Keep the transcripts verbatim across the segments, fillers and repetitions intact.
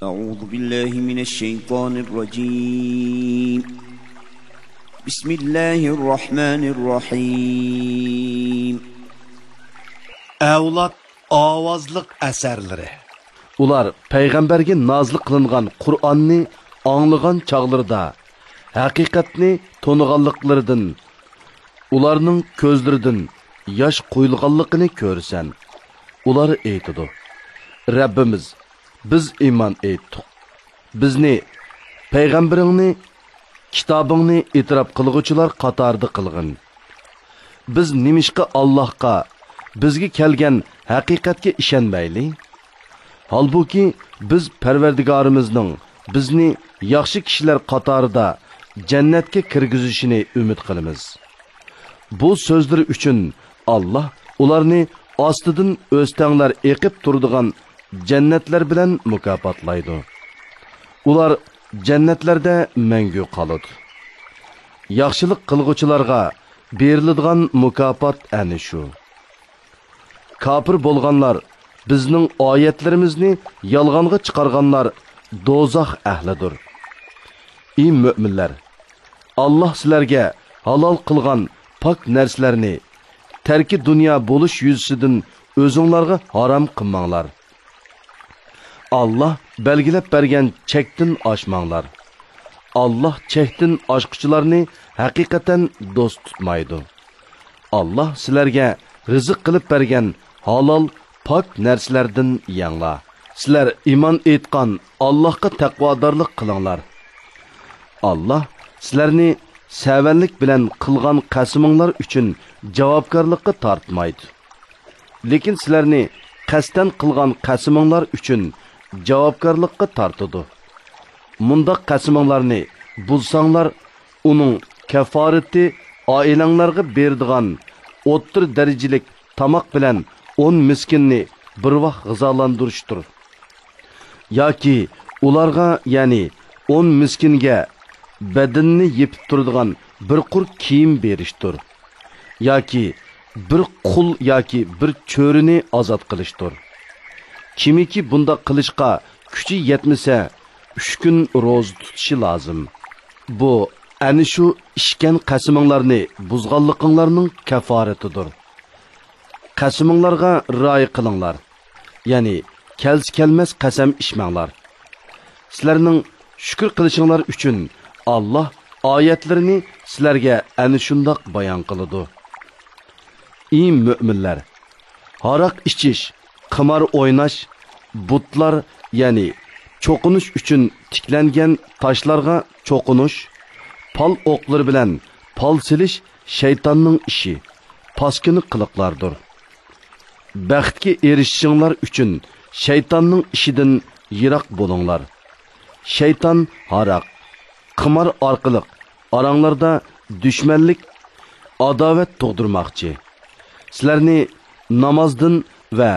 أعوذ بالله من الشيطان الرجيم. بسم الله الرحمن الرحيم. ئەۋلاد ئاۋازلىق ئەسەرلىرى. ئۇلار پەيغەمبەرگە نازىل قىلىنغان قۇرئاننى ئاڭلىغان چاغلىرىدا، ھەقىقەتنى تونۇغانلىقلىرىدىن، ئۇلارنىڭ كۆزلىرىدىن ياش قۇيۇلغانلىقىنى كۆرىسەن. ئۇلار ئېيتىدۇ: «رەببىمىز، بىز ئىمان ئېيتتۇق. بىزنى پەيغەمبىرىڭنى، كىتابىڭنى ئېتىراپ قىلغۇچىلار قاتارىدا قىلغىن. بىز نېمىشقا ئاللاھقا، بىزگە كەلگەن ھەقىقەتكە ئىشەنمەيلى؟ ھالبۇكى، بىز پەرۋەردىگارىمىزنىڭ بىزنى ياخشى كىشىلەر قاتارىدا جەننەتكە كىرگۈزۈشىنى ئۈمىد قىلىمىز.» بۇ سۆزلىرى ئۈچۈن ئاللاھ ئۇلارنى ئاستىدىن ئۆستەڭلەر ئېقىپ تۇرىدىغان جەننەتلەر بىلەن مۇكاپاتلايدۇ. ئۇلار جەننەتلەردە مەڭگۈ قالىدۇ. ياخشىلىق قىلغۇچىلارغا بېرىلىدىغان مۇكاپات ئەنە شۇ. كاپىر بولغانلار، بىزنىڭ ئايەتلىرىمىزنى يالغانغا چىقارغانلار دوزاخ ئەھلىدۇر. ئى مۆمىنلەر! ئاللاھ سىلەرگە ھالال قىلغان پاك نەرسىلەرنى تەركى دۇنيا بولۇش يۈزىسىدىن ئۆزۈڭلارغا ھارام قىلماڭلار. ئاللاھ بەلگىلەپ بەرگەن چەكتىن ئاشماڭلار. ئاللاھ چەكتىن ئاشقۇچىلارنى ھەقىقەتەن دوست تۇتمايدۇ. ئاللاھ سىلەرگە رىزىق قىلىپ بەرگەن ھالال، پاك نەرسىلەردىن يەڭلار. سىلەر ئىمان ئېيتقان ئاللاھقا تەقۋادارلىق قىلىڭلار. ئاللاھ سىلەرنى سەۋەنلىك بىلەن قىلغان قەسىمىڭلار ئۈچۈن جاۋابكارلىققا تارتمايدۇ. لېكىن سىلەرنى قەستەن قىلغان قەسىمىڭلار ئۈچۈن جاۋابكارلىققا تارتىدۇ. مۇنداق قەسىمىڭلارنى بۇزساڭلار، ئۇنىڭ كەففارىتى ئائىلەڭلارغا بېرىدىغان ئوتتۇرا دەرىجىلىك تاماق بىلەن ئون مىسكىننى بىر ۋاق غىزالاندۇرۇشتۇر. ياكى ئۇلارغا، يەنى ئون مىسكىنگە بەدىنىنى يېپىپ تۇرىدىغان بىر قۇر كىيىم بېرىشتۇر. ياكى بىر قۇل ياكى بىر چۆرىنى ئازاد قىلىشتۇر. كىمكى بۇنداق قىلىشقا كۈچى يەتمىسە، ئۈچ كۈن روزا تۇتۇشى لازىم. بۇ ئەنە شۇ ئىچكەن قەسىمىڭلارنى بۇزغانلىقىڭلارنىڭ كەففارىتىدۇر. قەسىمىڭلارغا رىئايە قىلىڭلار، يەنى كەلسە كەلمەس قەسەم ئىچمەڭلار. سىلەرنىڭ شۈكۈر قىلىشىڭلار ئۈچۈن ئاللاھ ئايەتلىرىنى سىلەرگە ئەنە شۇنداق بايان قىلىدۇ. ئى مۆمىنلەر! ھاراق ئىچىش، قىمار ئويناش، بۇتلار، يەنى چوقۇنۇش ئۈچۈن تىكلەنگەن تاشلارغا چوقۇنۇش، پال ئوقلىرى بىلەن پال سېلىش شەيتاننىڭ ئىشى، پاسكىنا قىلىقلاردۇر. بەختكە ئېرىشىشىڭلار ئۈچۈن شەيتاننىڭ ئىشىدىن يىراق بولۇڭلار. شەيتان ھاراق، قىمار ئارقىلىق ئاراڭلاردا دۈشمەنلىك، ئاداۋەت تۇغدۇرماقچى. سىلەرنى نامازدىن ۋە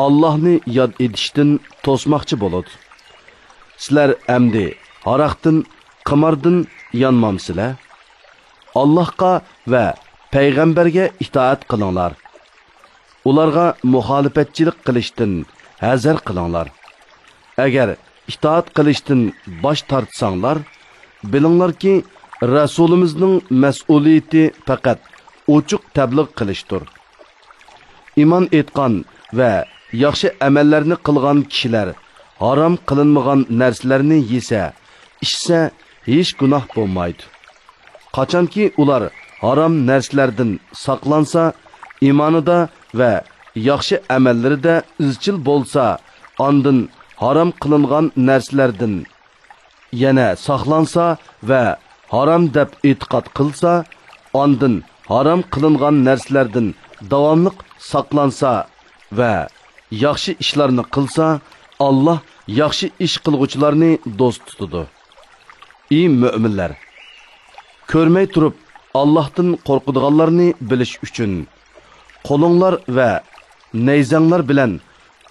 ئاللاھنى ياد ئېتىشتىن توسماقچى بولىدۇ. سىلەر ئەمدى ھاراقتىن، قىماردىن يانمامسىلەر؟ ئاللاھقا ۋە پەيغەمبەرگە ئىتائەت قىلىڭلار. ئۇلارغا مۇخالىپەتچىلىك قىلىشتىن ھەزەر قىلىڭلار. ئەگەر ئىتائەت قىلىشتىن باش تارتساڭلار، بىلىڭلاركى، رەسۇلىمىزنىڭ مەسئۇلىيىتى پەقەت ئوچۇق تەبلىغ قىلىشتۇر. ئىمان ئېيتقان ۋە ياخشى ئەمەللەرنى قىلغان كىشىلەر ھارام قىلىنمىغان نەرسىلەرنى يېسە، ئىچسە، ھېچ گۇناھ بولمايدۇ. قاچانكى ئۇلار ھارام نەرسىلەردىن ساقلانسا، ئىمانىدا ۋە ياخشى ئەمەللىرىدە ئىزچىل بولسا، ئاندىن ھارام قىلىنغان نەرسىلەردىن يەنە ساقلانسا ۋە ھارام دەپ ئېتىقاد قىلسا، ئاندىن ھارام قىلىنغان نەرسىلەردىن داۋاملىق ساقلانسا ۋە ياخشى ئىشلارنى قىلسا، ئاللاھ ياخشى ئىش قىلغۇچىلارنى دوست تۇتىدۇ. ئى مۆمىنلەر! كۆرمەي تۇرۇپ ئاللاھتىن قورقىدىغانلارنى بىلىش ئۈچۈن، قولۇڭلار ۋە نەيزەڭلار بىلەن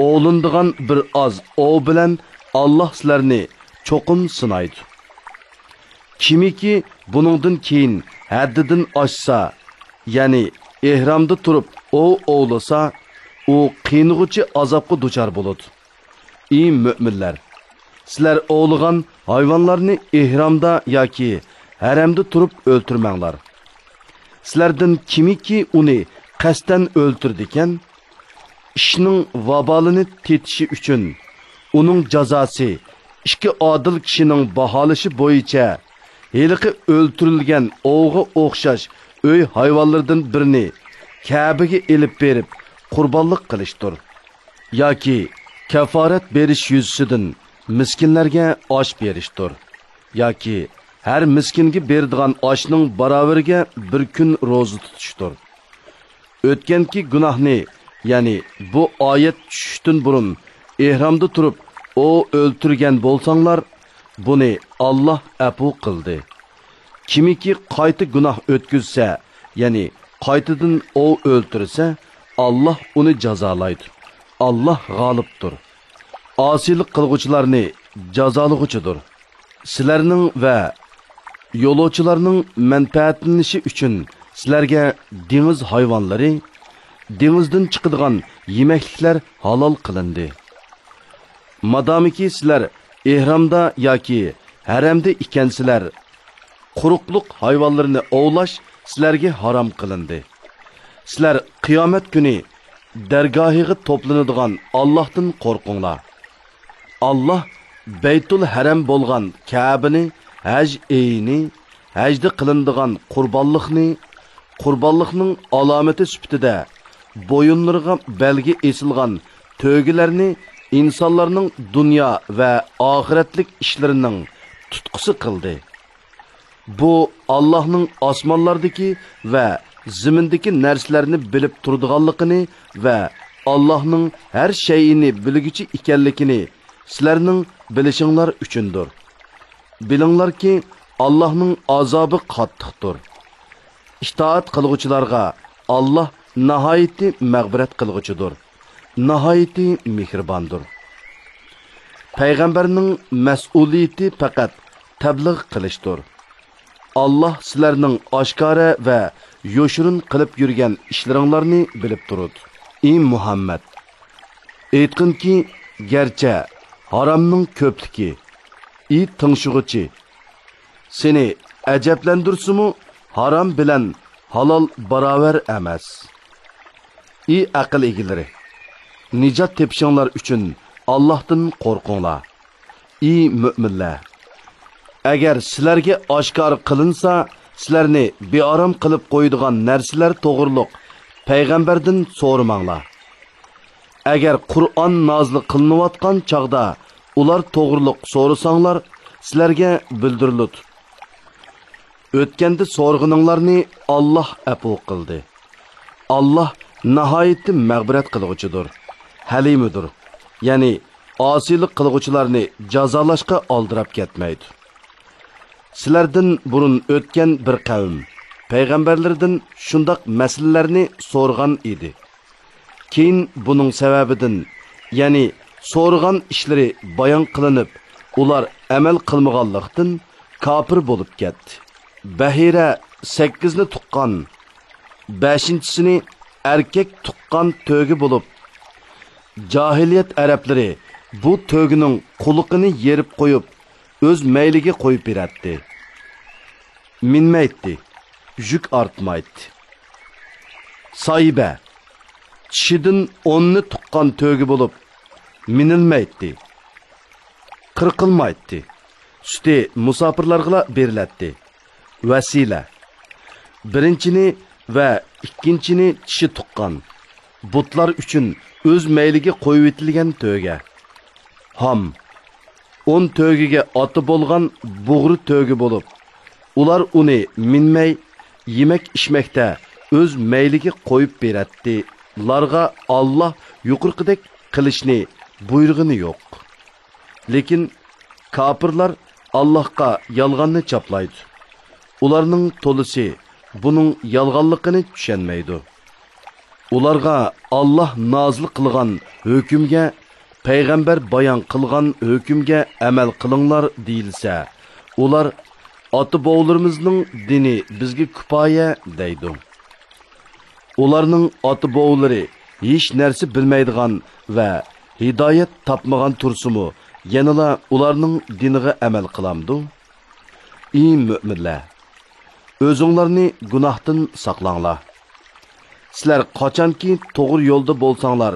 ئوۋلىنىدىغان بىر ئاز ئوۋ بىلەن ئاللاھ سىلەرنى چوقۇم سىنايدۇ. كىمكى بۇنىڭدىن كېيىن ھەددىدىن ئاشسا، يەنى ئېھرامدا تۇرۇپ ئوۋ ئوۋلىسا، ئۇ قىينىغۇچى ئازابقا دۇچار بولىدۇ. ئى مۆمىنلەر! سىلەر ئوۋلىغان ھايۋانلارنى ئېھرامدا ياكى ھەرەمدە تۇرۇپ ئۆلتۈرمەڭلار. سىلەردىن كىمكى ئۇنى قەستەن ئۆلتۈرىدىكەن، ئىشنىڭ ۋابالىنى تېتىشى ئۈچۈن ئۇنىڭ جازاسى ئىككى ئادىل كىشىنىڭ باھالىشى بويىچە ھېلىقى ئۆلتۈرۈلگەن ئوۋغا ئوخشاش ئۆي ھايۋانلىرىدىن بىرنى كەبىگە ئېلىپ بېرىپ قۇربانلىق قىلىشتۇر. ياكى كافارەت بېرىش يۈزىسىدىن مىسكىنلەرگە ئاش بېرىشتۇر. ياكى ھەر مىسكىنگە بېرىدىغان ئاشنىڭ باراۋىرىگە بىر كۈن روزا تۇتۇشتۇر. ئۆتكەنكى گۇناھنى، يەنى بۇ ئايەت چۈشۈشتىن بۇرۇن ئېھرامدا تۇرۇپ ئوۋ ئۆلتۈرگەن بولساڭلار، بۇنى ئاللاھ ئەپۇ قىلدى. كىمكى قايتا گۇناھ ئۆتكۈزسە، يەنى قايتىدىن ئوۋ ئۆلتۈرسە، ئاللاھ ئۇنى جازالايدۇ. ئاللاھ غالىبتۇر، ئاسىيلىق قىلغۇچىلارنى جازالىغۇچىدۇر. سىلەرنىڭ ۋە يولۇچىلارنىڭ مەنپەئەتلىنىشى ئۈچۈن سىلەرگە دېڭىز ھايۋانلىرى، دېڭىزدىن چىقىدىغان يېمەكلىكلەر ھالال قىلىندى. مادامىكى سىلەر ئېھرامدا ياكى ھەرەمدە ئىكەنسىلەر، قۇرۇقلۇق ھايۋانلىرىنى ئوۋلاش سىلەرگە ھارام قىلىندى. سىلەر قىيامەت كۈنى دەرگاھىغا توپلىنىدىغان ئاللاھتىن قورقۇڭلار. ئاللاھ بەيتۇل ھەرەم بولغان كەبىنى، ھەج ئېيىنى، ھەجدە قىلىنىدىغان قۇربانلىقنى، قۇربانلىقنىڭ ئالامىتى سۈپىتىدە بويۇنلىرىغا بەلگە ئېسىلغان تۆگىلەرنى ئىنسانلارنىڭ دۇنيا ۋە ئاخىرەتلىك ئىشلىرىنىڭ تۇتقىسى قىلدى. بۇ ئاللاھنىڭ ئاسمانلاردىكى ۋە زېمىندىكى نەرسىلەرنى بىلىپ تۇرىدىغانلىقىنى ۋە ئاللاھنىڭ ھەر شەيئىنى بىلگۈچى ئىكەنلىكىنى سىلەرنىڭ بىلىشىڭلار ئۈچۈندۇر. بىلىڭلاركى، ئاللاھنىڭ ئازابى قاتتىقتۇر. ئىتائەت قىلغۇچىلارغا ئاللاھ ناھايىتى مەغپىرەت قىلغۇچىدۇر، ناھايىتى مېھرىباندۇر. پەيغەمبەرنىڭ مەسئۇلىيىتى پەقەت تەبلىغ قىلىشتۇر. ئاللاھ سىلەرنىڭ ئاشكارا ۋە يوشۇرۇن قىلىپ يۈرگەن ئىشلىرىڭلارنى بىلىپ تۇرىدۇ. ئى مۇھەممەد! ئېيتقىنكى، گەرچە ھارامنىڭ كۆپلۈكى، ئى تىڭشىغۇچى! سېنى ئەجەبلەندۈرسىمۇ، ھارام بىلەن ھالال باراۋەر ئەمەس. ئى ئەقىل ئىگىلىرى! نىجات تېپىشىڭلار ئۈچۈن ئاللاھتىن قورقۇڭلار. ئى مۆمىنلەر! ئەگەر سىلەرگە ئاشكارا قىلىنسا، سىلەرنى بىئارام قىلىپ قويىدىغان نەرسىلەر توغرۇلۇق پەيغەمبەردىن سورىماڭلار. ئەگەر قۇرئان نازىل قىلىنىۋاتقان چاغدا ئۇلار توغرۇلۇق سورىساڭلار، سىلەرگە بىلدۈرۈلىدۇ. ئۆتكەندە سورىغىنىڭلارنى ئاللاھ ئەپۇ قىلدى. ئاللاھ ناھايىتى مەغپىرەت قىلغۇچىدۇر، ھەلىمىدۇر، يەنى ئاسىيلىق قىلغۇچىلارنى جازالاشقا ئالدىراپ كەتمەيدۇ. سىلەردىن بۇرۇن ئۆتكەن بىر قەۋم پەيغەمبەرلىرىدىن شۇنداق مەسىلىلەرنى سورىغان ئىدى. كېيىن بۇنىڭ سەۋەبىدىن، يەنى سورىغان ئىشلىرى بايان قىلىنىپ، ئۇلار ئەمەل قىلمىغانلىقتىن، كاپىر بولۇپ كەتتى. بەھىرە سەككىزنى تۇغقان، بەشىنچىسىنى ئەركەك تۇغقان تۆگە بولۇپ، جاھىلىيەت ئەرەبلىرى بۇ تۆگىنىڭ قۇلىقىنى يېرىپ قويۇپ، ئۆز مەيلىگە قويۇپ بېرەتتى. مىنمەيتتى، يۈك ئارتمايتتى. ساھىبە، چىشىدىن ئوننى تۇغقان تۆگە بولۇپ، مىنىلمەيتتى، قىرقىلمايتتى. سۈتى مۇساپىرلارغىلا بېرىلەتتى. ۋەسىلە، بىرىنچىنى ۋە ئىككىنچىنى چىشى تۇغقان، بۇتلار ئۈچۈن ئۆز مەيلىگە قويۇۋېتىلگەن تۆگە. ھام، ئون تۆگىگە ئاتا بولغان بۇغرا تۆگە بولۇپ، ئۇلار ئۇنى مىنمەي، يېمەك-ئىچمەكتە ئۆز مەيلىگە قويۇپ بېرەتتى. لارغا ئاللاھ يۇقىرىقىدەك قىلىشنى بۇيرۇغىنى يوق. لېكىن كاپىرلار ئاللاھقا يالغاننى چاپلايدۇ. ئۇلارنىڭ تولىسى بۇنىڭ يالغانلىقىنى چۈشەنمەيدۇ. ئۇلارغا ئاللاھ نازىل قىلغان ھۆكۈمگە، پەيغەمبەر بايان قىلغان ھۆكۈمگە ئەمەل قىلىڭلار دېيىلسە، ئۇلار، ئاتا-بوۋىلىرىمىزنىڭ دىنى بىزگە كۇپايە دەيدۇ. ئۇلارنىڭ ئاتا-بوۋىلىرى ھېچ نەرسە بىلمەيدىغان ۋە ھىدايەت تاپمىغان تۇرسىمۇ، يەنىلا ئۇلارنىڭ دىنىغا ئەمەل قىلامدۇ؟ ئى مۆمىنلەر! ئۆزۈڭلارنى گۇناھتىن ساقلاڭلار. سىلەر قاچانكى توغرا يولدا بولساڭلار،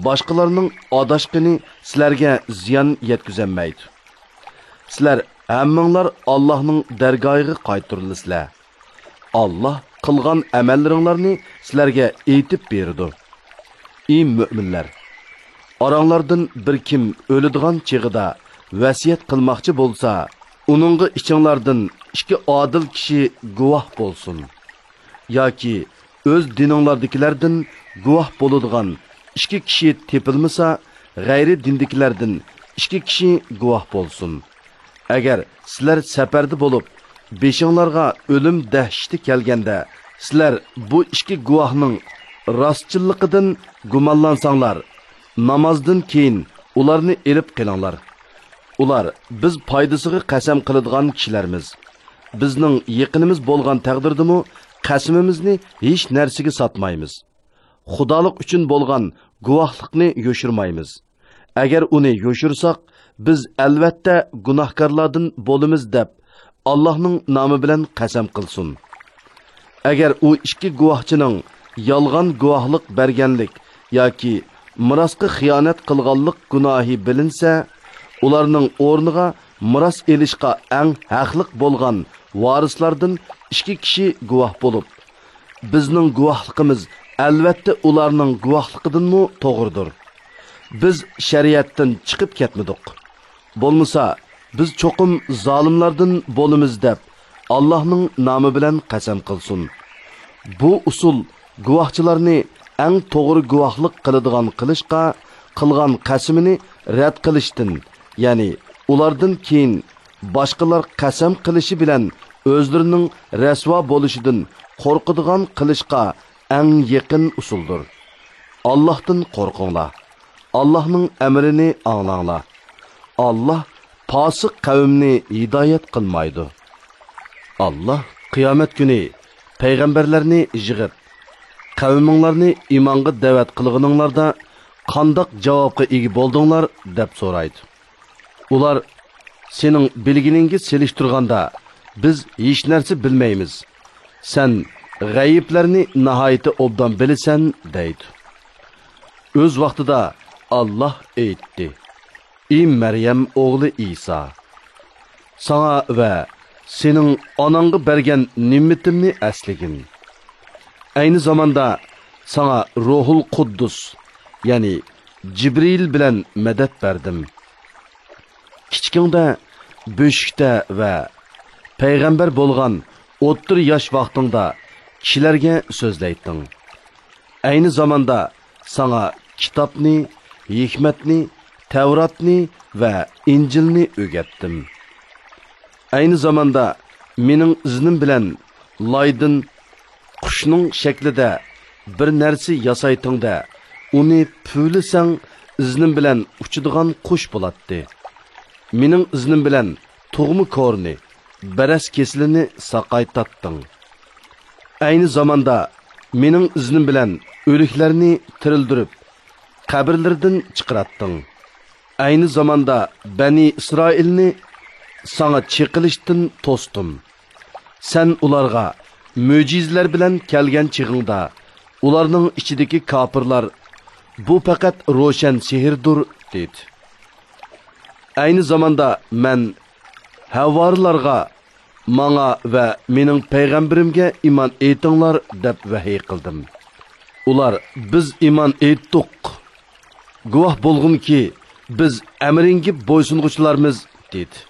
باشقىلارنىڭ ئاداشقىنى سىلەرگە زىيان يەتكۈزەلمەيدۇ. سىلەر ھەممىڭلار ئاللاھنىڭ دەرگاھىغا قايتۇرۇلىسىلەر. ئاللاھ قىلغان ئەمەللىرىڭلارنى سىلەرگە ئېيتىپ بېرىدۇ. ئى مۆمىنلەر! ئاراڭلاردىن بىر كىم ئۆلىدىغان چېغىدا ۋەسىيەت قىلماقچى بولسا، ئۇنىڭغا ئىچىڭلاردىن ئىككى ئادىل كىشى گۇۋاھ بولسۇن. ياكى ئۆز دىنىڭلاردىكىلەردىن گۇۋاھ بولىدىغان ئىككى كىشى تېپىلمىسا، غەيرىي دىندىكىلەردىن ئىككى كىشى گۇۋاھ بولسۇن. ئەگەر سىلەر سەپەردە بولۇپ، بېشىڭلارغا ئۆلۈم دەھشىتى كەلگەندە، سىلەر بۇ ئىككى گۇۋاھنىڭ راستچىللىقىدىن گۇمانلانساڭلار، نامازدىن كېيىن ئۇلارنى ئېلىپ قېلىڭلار. ئۇلار بىز پايدىسىغا قەسەم قىلىدىغان كىشىلەرمىز. بىزنىڭ يېقىنىمىز بولغان تەقدىردىمۇ قەسىمىمىزنى ھېچ نەرسىگە ساتمايمىز. خۇدالىق ئۈچۈن بولغان گۇۋاھلىقنى يوشۇرمايمىز. ئەگەر ئۇنى يوشۇرساق، بىز ئەلۋەتتە گۇناھكارلاردىن بولىمىز دەپ، ئاللاھنىڭ نامى بىلەن قەسەم قىلسۇن. ئەگەر ئۇ ئىككى گۇۋاھچىنىڭ يالغان گۇۋاھلىق بەرگەنلىك ياكى مىراسقا خىيانەت قىلغانلىق گۇناھى بىلىنسە، ئۇلارنىڭ ئورنىغا مىراس ئېلىشقا ئەڭ ھەقلىق بولغان ۋارىسلاردىن ئىككى كىشى گۇۋاھ بولۇپ، بىزنىڭ گۇۋاھلىقىمىز ئەلۋەتتە ئۇلارنىڭ گۇۋاھلىقىدىنمۇ توغرىدۇر. بىز شەرىئەتتىن چىقىپ كەتمىدۇق. بولمىسا، بىز چوقۇم زالىملاردىن بولىمىز دەپ، ئاللاھنىڭ نامى بىلەن قەسەم قىلسۇن. بۇ ئۇسۇل گۇۋاھچىلارنى ئەڭ توغرا گۇۋاھلىق قىلىدىغان قىلىشقا، قىلغان قەسىمىنى رەت قىلىشتىن، يەنى ئۇلاردىن كېيىن باشقىلار قەسەم قىلىشى بىلەن ئۆزلىرىنىڭ رەسۋا بولۇشىدىن قورقىدىغان قىلىشقا ئەڭ يېقىن ئۇسۇلدۇر. ئاللاھتىن قورقۇڭلار. ئاللاھنىڭ ئەمرىنى ئاڭلاڭلار. ئاللاھ پاسىق قەۋمنى ھىدايەت قىلمايدۇ. ئاللاھ قىيامەت كۈنى پەيغەمبەرلەرنى يىغىپ، قەۋمىڭلارنى ئىمانغا دەۋەت قىلغىنىڭلاردا قانداق جاۋابقا ئىگە بولدۇڭلار؟ دەپ سورايدۇ. ئۇلار، سېنىڭ بىلگىنىڭگە سېلىشتۇرغاندا، بىز ھېچ نەرسە بىلمەيمىز. سەن غەيىبلەرنى ناھايىتى ئوبدان بىلىسەن، دەيدۇ. ئۆز ۋاقتىدا ئاللاھ ئېيتتى: ئى مەريەم ئوغلى ئىسا! ساڭا ۋە سېنىڭ ئاناڭغا بەرگەن نېمىتىمنى ئەسلىگىن. ئەينى زاماندا ساڭا روھۇل قۇددۇس، يەنى جىبرىئىل بىلەن مەدەت بەردىم. كىچىكىڭدە بۆشۈكتە ۋە پەيغەمبەر بولغان ئوتتۇرا ياش ۋاقتىڭدا كىشىلەرگە سۆزلەيتتىڭ. ئەينى زاماندا ساڭا كىتابنى، ھېكمەتنى، تەۋراتنى ۋە ئىنجىلنى ئۆگەتتىم. ئەينى زاماندا مېنىڭ ئىزنىم بىلەن لايدىن قۇشنىڭ شەكلىدە بىر نەرسە ياسايتتىڭ-دە، ئۇنى پۈۋلىسەڭ، ئىزنىم بىلەن ئۇچىدىغان قۇش بولاتتى. مېنىڭ ئىزنىم بىلەن تۇغما كورىنى، بەرەس كېسىلىنى ساقايتاتتىڭ. ئەينى زاماندا مېنىڭ ئىزنىم بىلەن ئۆلۈكلەرنى تىرىلدۈرۈپ، قەبرىلىرىدىن چىقىراتتىڭ. ئەينى زاماندا بەنى ئىسرائىلنى ساڭا چېقىلىشتىن توستۇم. سەن ئۇلارغا مۆجىزىلەر بىلەن كەلگەن چېغىڭدا، ئۇلارنىڭ ئىچىدىكى كاپىرلار، بۇ پەقەت روشەن سېھىردۇر، دېدى. ئەينى زاماندا مەن ھەۋۋارىلارغا، ماڭا ۋە مېنىڭ پەيغەمبىرىمگە ئىمان ئېيتىڭلار، دەپ ۋەھىي قىلدىم. ئۇلار، بىز ئىمان ئېيتتۇق. گۇۋاھ بولغىنكى، بىز ئەمرىڭگە بويسۇنغۇچىلارمىز، دېدى.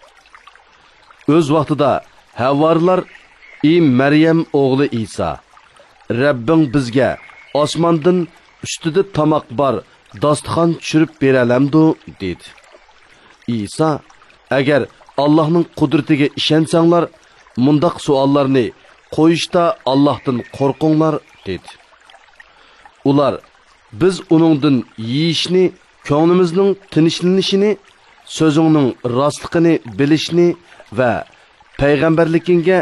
ئۆز ۋاقتىدا ھەۋۋارىلار، ئى مەريەم ئوغلى ئىسا، رەببىڭ بىزگە ئاسماندىن ئۈستىدە تاماق بار داستىخان چۈشۈرۈپ بېرەلەمدۇ؟ دېدى. ئىسا، ئەگەر ئاللاھنىڭ قۇدرىتىگە ئىشەنسەڭلار، مۇنداق سوئاللارنى قويۇشتا ئاللاھتىن قورقۇڭلار، دېدى. ئۇلار، بىز ئۇنىڭدىن يېيىشنى، كۆڭلىمىزنىڭ تىنچلىنىشىنى، سۆزۈڭنىڭ راستلىقىنى بىلىشنى ۋە پەيغەمبەرلىكىڭگە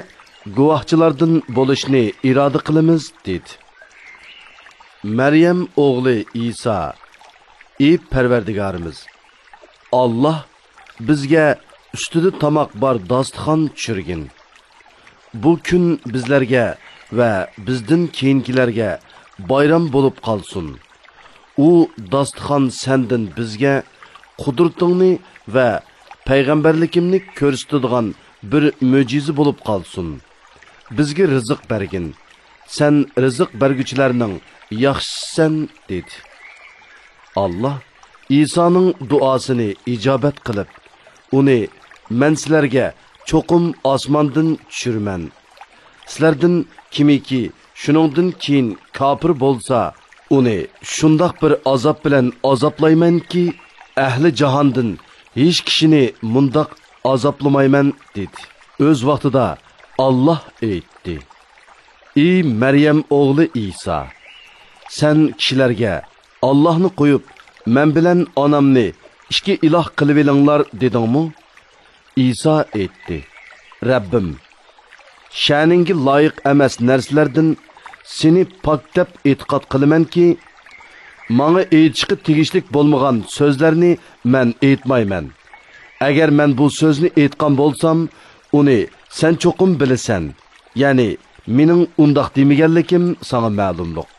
گۇۋاھچىلاردىن بولۇشنى ئىرادە قىلىمىز، دېدى. مەريەم ئوغلى ئىسا، ئى پەرۋەردىگارىمىز، ئاللاھ بىزگە ئۈستىدە تاماق بار داستىخان چۈشۈرگىن. بۇ كۈن بىزلەرگە ۋە بىزدىن كېيىنكىلەرگە بايرام بولۇپ قالسۇن. ئۇ داستىخان سەندىن بىزگە قۇدرىتىڭنى ۋە پەيغەمبەرلىكىمنى كۆرسىتىدىغان بىر مۆجىزە بولۇپ قالسۇن. بىزگە رىزىق بەرگىن. سەن رىزىق بەرگۈچىلەرنىڭ ياخشىسىسەن، دېدى. ئاللا ئىسانىڭ دۇئاسىنى ئىجابەت قىلىپ، ئۇنى، مەن سىلەرگە چوقۇم ئاسماندىن چۈشۈرىمەن. سىلەردىن كىمكى شۇنىڭدىن كېيىن كاپىر بولسا، ئۇنى شۇنداق بىر ئازاب بىلەن ئازابلايمەنكى، ئەھلى جاھاندىن ھېچ كىشىنى مۇنداق ئازابلىمايمەن، دېدى. ئۆز ۋاقتىدا ئاللا ئېيتتى: ئى مەريەم ئوغلى ئىسا! سەن كىشىلەرگە، ئاللاھنى قويۇپ، مەن بىلەن ئانامنى ئىككى ئىلاھ قىلىۋېلىڭلار دېدىڭمۇ؟ ئىسا ئېيتتى: رەببىم، شەنىڭگە لايىق ئەمەس نەرسىلەردىن سېنى پاك دەپ ئېتىقاد قىلىمەنكى، ماڭا ئېيتىشقا تېگىشلىك بولمىغان سۆزلەرنى مەن ئېيتمايمەن. ئەگەر مەن بۇ سۆزنى ئېيتقان بولسام، ئۇنى سەن چوقۇم بىلىسەن، يەنى مېنىڭ ئۇنداق دېمىگەنلىكىم ساڭا مەلۇملۇق.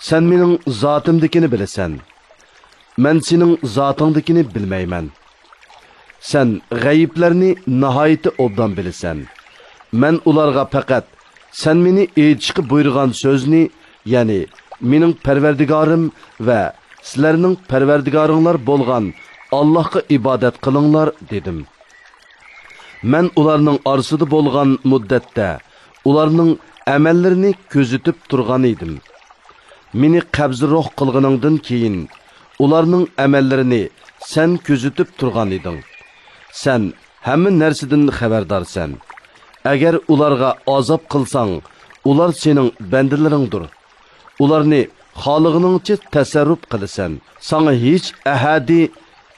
سەن مېنىڭ زاتىمدىكىنى بىلىسەن. مەن سېنىڭ زاتىڭدىكىنى بىلمەيمەن. سەن غەيىبلەرنى ناھايىتى ئوبدان بىلىسەن. مەن ئۇلارغا پەقەت سەن مېنى ئېيتىشقا بۇيرۇغان سۆزنى، يەنى مېنىڭ پەرۋەردىگارىم ۋە سىلەرنىڭ پەرۋەردىگارىڭلار بولغان ئاللاھقا ئىبادەت قىلىڭلار، دېدىم. مەن ئۇلارنىڭ ئارىسىدا بولغان مۇددەتتە ئۇلارنىڭ ئەمەللىرىنى كۆزىتىپ تۇرغان ئىدىم. مېنى قەبزى روھ قىلغىنىڭدىن كېيىن، ئۇلارنىڭ ئەمەللىرىنى سەن كۆزىتىپ تۇرغان ئىدىڭ. سەن ھەممە نەرسىدىن خەۋەردارسەن. ئەگەر ئۇلارغا ئازاب قىلساڭ، ئۇلار سېنىڭ بەندىلىرىڭدۇر. ئۇلارنى خالىغىنىڭچە تەسەررۇپ قىلىسەن. ساڭا ھېچ ئەھەدى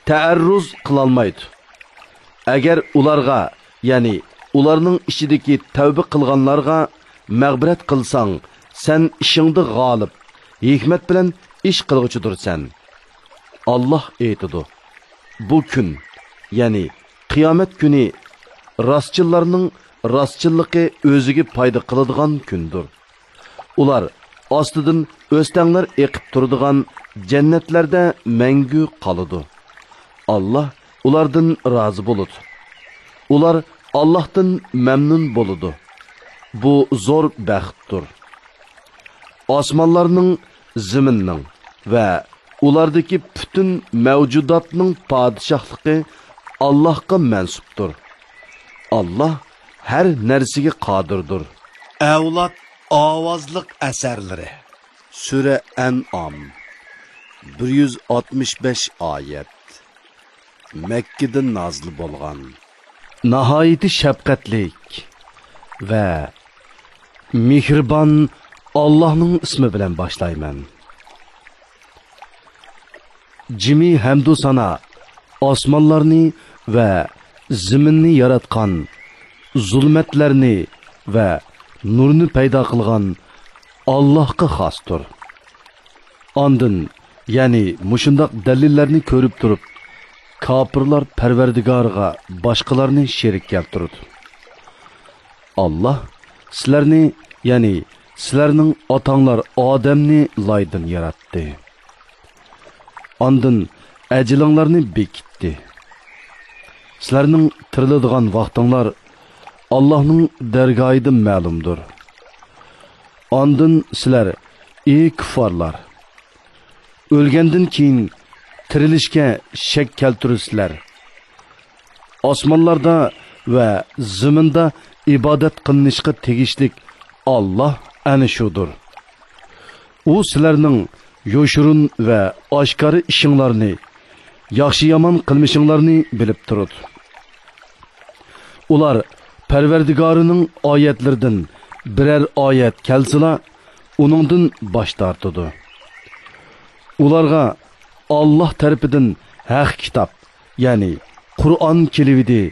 تەئەررۇز قىلالمايدۇ. ئەگەر ئۇلارغا، يەنى ئۇلارنىڭ ئىچىدىكى تەۋبە قىلغانلارغا مەغپىرەت قىلساڭ، سەن ئىشىڭدا غالىب، ھېكمەت بىلەن ئىش قىلغۇچىدۇرسەن. ئاللاھ ئېيتىدۇ: بۇ كۈن، يەنى قىيامەت كۈنى راستچىللارنىڭ راستچىللىقى ئۆزىگە پايدا قىلىدىغان كۈندۇر. ئۇلار ئاستىدىن ئۆستەڭلەر ئېقىپ تۇرىدىغان جەننەتلەردە مەڭگۈ قالىدۇ. ئاللاھ ئۇلاردىن رازى بولىدۇ. ئۇلار ئاللاھتىن مەمنۇن بولىدۇ. بۇ زور بەختتۇر. ئاسمانلارنىڭ، زېمىننىڭ ۋە ئۇلاردىكى پۈتۈن مەۋجۇداتنىڭ پادىشاھلىقى ئاللاھقا مەنسۇپتۇر. ئاللاھ ھەر نەرسىگە قادىردۇر. ئەۋلاد ئاۋازلىق ئەسەرلىرى. سۈرە ئەنئام. بىر يۈز ئاتمىش بەش ئايەت. مەككىدە نازىل بولغان. ناھايىتى شەپقەتلىك ۋە مېھرىبان ئاللاھنىڭ ئىسمى بىلەن باشلايمەن. جىمى ھەمدۇ سانا ئاسمانلارنى ۋە زېمىننى ياراتقان، زۇلمەتلەرنى ۋە نۇرنى پەيدا قىلغان ئاللاھقا خاستۇر. ئاندىن، يەنى مۇشۇنداق دەلىللەرنى كۆرۈپ تۇرۇپ، كاپىرلار پەرۋەردىگارىغا باشقىلارنى شېرىك كەلتۈرىدۇ. ئاللاھ سىلەرنى، يەنى سىلەرنىڭ ئاتاڭلار ئادەمنى لايدىن ياراتتى. ئاندىن ئەجىلىڭلارنى بېكىتتى. سىلەرنىڭ تىرىلىدىغان ۋاقتىڭلار ئاللاھنىڭ دەرگاھىدا مەلۇمدۇر. ئاندىن سىلەر، ئى كۇففارلار، ئۆلگەندىن كېيىن تىرىلىشكە شەك كەلتۈرىسىلەر. ئاسمانلاردا ۋە زېمىندا ئىبادەت قىلىنىشقا تېگىشلىك ئاللاھ ئەنە شۇدۇر. ئۇ سىلەرنىڭ يوشۇرۇن ۋە ئاشكارا ئىشىڭلارنى، ياخشى-يامان قىلمىشىڭلارنى بىلىپ تۇرىدۇ. ئۇلار پەرۋەردىگارىنىڭ ئايەتلىرىدىن بىرەر ئايەت كەلسىلا، ئۇنىڭدىن باش تارتىدۇ. ئۇلارغا ئاللاھ تەرىپىدىن ھەق كىتاب، يەنى قۇرئان كېلىۋىدى،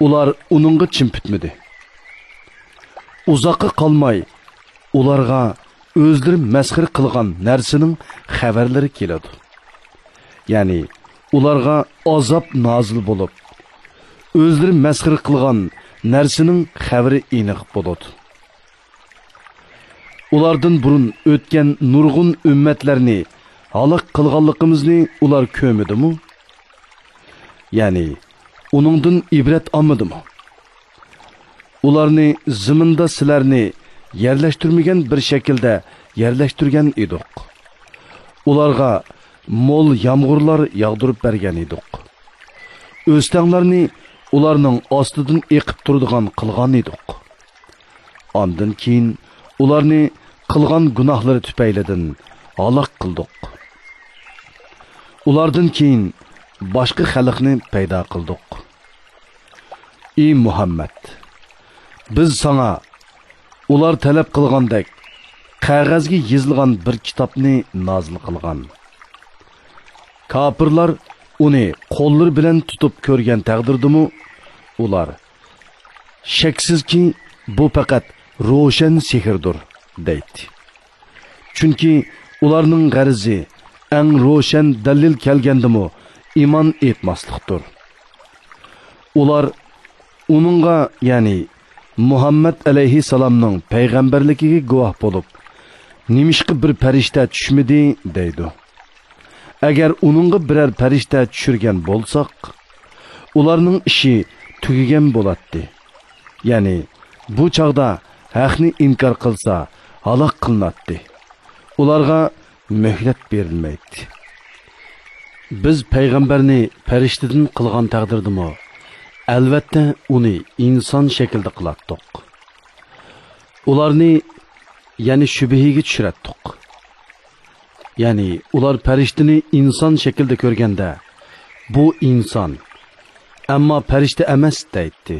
ئۇلار ئۇنىڭغا چىم پۈتمىدى. ئۇزاققا قالماي، ئۇلارغا ئۆزلىرى مەسخىرە قىلغان نەرسىنىڭ خەۋەرلىرى كېلىدۇ. يەنى ئۇلارغا ئازاب نازىل بولۇپ، ئۆزلىرى مەسخىرە قىلغان نەرسىنىڭ خەۋىرى ئېنىق بولىدۇ. ئۇلاردىن بۇرۇن ئۆتكەن نۇرغۇن ئۈممەتلەرنى ھالاك قىلغانلىقىمىزنى ئۇلار كۆرمىدىمۇ؟ يەنى ئۇنىڭدىن ئىبرەت ئالمىدىمۇ؟ ئۇلارنى زېمىندا سىلەرنى يەرلەشتۈرمىگەن بىر شەكىلدە يەرلەشتۈرگەن ئىدۇق. ئۇلارغا مول يامغۇرلار ياغدۇرۇپ بەرگەن ئىدۇق. ئۆستەڭلارنى ئۇلارنىڭ ئاستىدىن ئېقىپ تۇرىدىغان قىلغان ئىدۇق. ئاندىن كېيىن ئۇلارنى قىلغان گۇناھلىرى تۈپەيلىدىن ھالاك قىلدۇق. ئۇلاردىن كېيىن باشقا خەلقنى پەيدا قىلدۇق. ئى مۇھەممەد! بىز ساڭا ئۇلار تەلەپ قىلغاندەك قەغەزگە يېزىلغان بىر كىتابنى نازىل قىلغان. كاپىرلار ئۇنى قوللىرى بىلەن تۇتۇپ كۆرگەن تەقدىردىمۇ، ئۇلار، شەكسىزكى، بۇ پەقەت روشەن سېھىردۇر، دەيتتى. چۈنكى ئۇلارنىڭ غەرىزى ئەڭ روشەن دەلىل كەلگەندىمۇ ئىمان ئېيتماسلىقتۇر. ئۇلار ئۇنىڭغا، يەنى مۇھەممەد ئەلەيھىسسالامنىڭ پەيغەمبەرلىكىگە گۇۋاھ بولۇپ، نېمىشقا بىر پەرىشتە چۈشمىدى؟ دەيدۇ. ئەگەر ئۇنىڭغا بىرەر پەرىشتە چۈشۈرگەن بولساق، ئۇلارنىڭ ئىشى تۈگىگەن بولاتتى. يەنى بۇ چاغدا ھەقنى ئىنكار قىلسا، ھالاك قىلىناتتى. ئۇلارغا مۆھلەت بېرىلمەيتتى. بىز پەيغەمبەرنى پەرىشتىدىن قىلغان تەقدىردىمۇ، ئەلۋەتتە ئۇنى ئىنسان شەكلىدە قىلاتتۇق. ئۇلارنى يەنە شۈبھىگە چۈشۈرەتتۇق. يەنى ئۇلار پەرىشتىنى ئىنسان شەكلىدە كۆرگەندە، بۇ ئىنسان، ئەمما پەرىشتە ئەمەس، دەيتتى.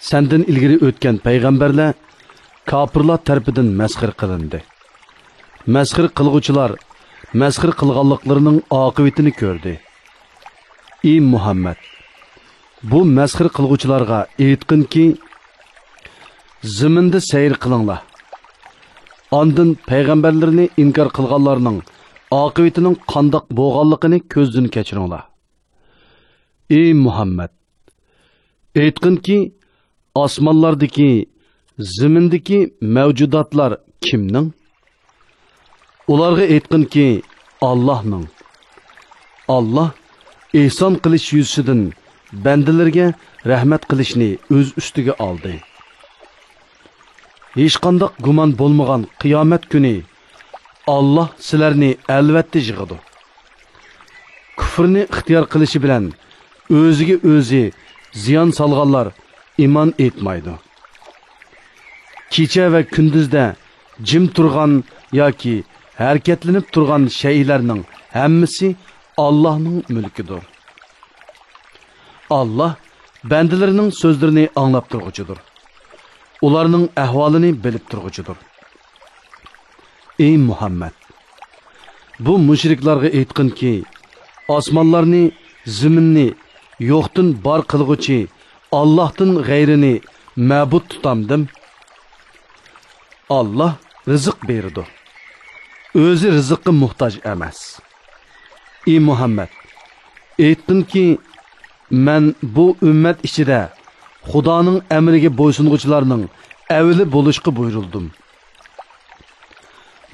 سەندىن ئىلگىرى ئۆتكەن پەيغەمبەرلەر كاپىرلار تەرىپىدىن مەسخىرە قىلىندى. مەسخىرە قىلغۇچىلار مەسخىرە قىلغانلىقلىرىنىڭ ئاقىۋىتىنى كۆردى. ئى مۇھەممەد! بۇ مەسخىرە قىلغۇچىلارغا ئېيتقىنكى، زېمىندا سەير قىلىڭلار. ئاندىن پەيغەمبەرلىرىنى ئىنكار قىلغانلارنىڭ ئاقىۋىتىنىڭ قانداق بولغانلىقىنى كۆزدىن كەچۈرۈڭلار. ئى مۇھەممەد! ئېيتقىنكى، ئاسمانلاردىكى، زېمىندىكى مەۋجۇداتلار كىمنىڭ؟ ئۇلارغا ئېيتقىنكى، ئاللاھنىڭ. ئاللاھ ئېھسان قىلىش يۈزىسىدىن بەندىلىرىگە رەھمەت قىلىشنى ئۆز ئۈستىگە ئالدى. ھېچقانداق گۇمان بولمىغان قىيامەت كۈنى ئاللاھ سىلەرنى ئەلۋەتتە يىغىدۇ. كۇفرنى ئىختىيار قىلىشى بىلەن ئۆزىگە ئۆزى زىيان سالغانلار ئىمان ئېيتمايدۇ. كېچە ۋە كۈندۈزدە جىم تۇرغان ياكى ھەرىكەتلىنىپ تۇرغان شەيئىلەرنىڭ ھەممىسى ئاللاھنىڭ مۈلكىدۇر. ئاللاھ بەندىلىرىنىڭ سۆزلىرىنى ئاڭلاپ تۇرغۇچىدۇر. ئۇلارنىڭ ئەھۋالىنى بىلىپ تۇرغۇچىدۇر. ئى مۇھەممەد! بۇ مۇشرىكلارغا ئېيتقىنكى، ئاسمانلارنى، زېمىننى يوقتىن بار قىلغۇچى ئاللاھتىن غەيرىنى مەبۇد تۇتامدىم؟ ئاللاھ رىزىق بېرىدۇ. ئۆزى رىزىققا موھتاج ئەمەس. ئى مۇھەممەد! ئېيتقىنكى، مەن بۇ ئۈممەت ئىچىدە خۇدانىڭ ئەمرىگە بويسۇنغۇچىلارنىڭ ئەۋلى بولۇشقا بۇيرۇلدۇم.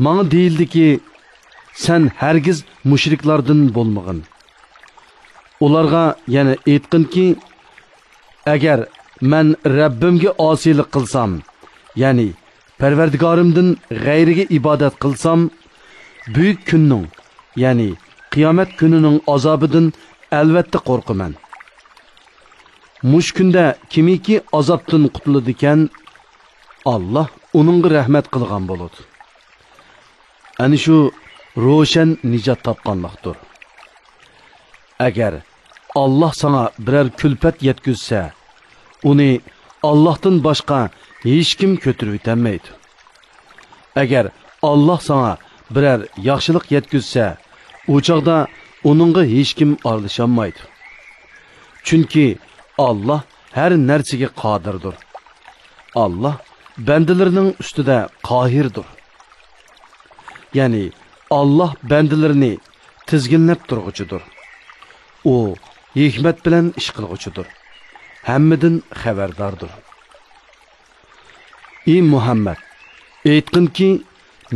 ماڭا دېيىلدىكى، سەن ھەرگىز مۇشرىكلاردىن بولمىغىن. ئۇلارغا يەنە ئېيتقىنكى، ئەگەر مەن رەببىمگە ئاسىيلىق قىلسام، يەنى پەرۋەردىگارىمدىن غەيرىگە ئىبادەت قىلسام، بۈيۈك كۈننىڭ، يەنى قىيامەت كۈنىنىڭ ئازابىدىن ئەلۋەتتە قورقىمەن. مۇشۇ كۈندە كىمكى ئازابتىن قۇتۇلىدىكەن، ئاللاھ ئۇنىڭغا رەھمەت قىلغان بولىدۇ. ئەنە شۇ روشەن نىجات تاپقانلىقتۇر. ئەگەر ئاللاھ ساڭا بىرەر كۈلپەت يەتكۈزسە، ئۇنى ئاللاھتىن باشقا ھېچكىم كۆتۈرۈۋېتەلمەيدۇ. ئەگەر ئاللاھ ساڭا بىرەر ياخشىلىق يەتكۈزسە، ئۇ چاغدا ئۇنىڭغا ھېچكىم ئارىلىشالمايدۇ. چۈنكى ئاللاھ ھەر نەرسىگە قادىردۇر. ئاللاھ بەندىلىرىنىڭ ئۈستىدە قاھىردۇر. يەنى ئاللاھ بەندىلىرىنى تىزگىنلەپ تۇرغۇچىدۇر. ئۇ ھېكمەت بىلەن ئىش قىلغۇچىدۇر، ھەممىدىن خەۋەرداردۇر. ئى مۇھەممەد، ئېيتقىنكى،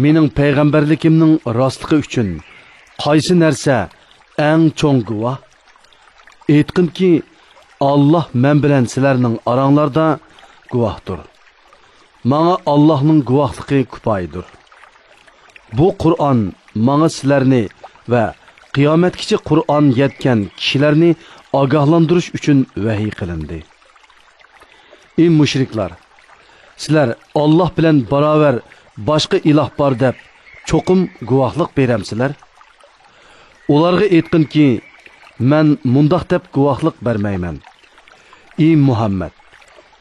مېنىڭ پەيغەمبەرلىكىمنىڭ راستلىقى ئۈچۈن قايسى نەرسە ئەڭ چوڭ گۇۋاھ؟ ئېيتقىنكى، ئاللاھ مەن بىلەن سىلەرنىڭ ئاراڭلاردا گۇۋاھتۇر. ماڭا ئاللاھنىڭ گۇۋاھلىقى كۇپايىدۇر. بۇ قۇرئان ماڭا سىلەرنى ۋە قىيامەتكىچە قۇرئان يەتكەن كىشىلەرنى ئاگاھلاندۇرۇش ئۈچۈن ۋەھىي قىلىندى. ئى مۇشرىكلار! سىلەر ئاللاھ بىلەن باراۋەر باشقا ئىلاھ بار دەپ چوقۇم گۇۋاھلىق بېرەمسىلەر؟ ئۇلارغا ئېيتقىنكى، مەن مۇنداق دەپ گۇۋاھلىق بەرمەيمەن. ئى مۇھەممەد!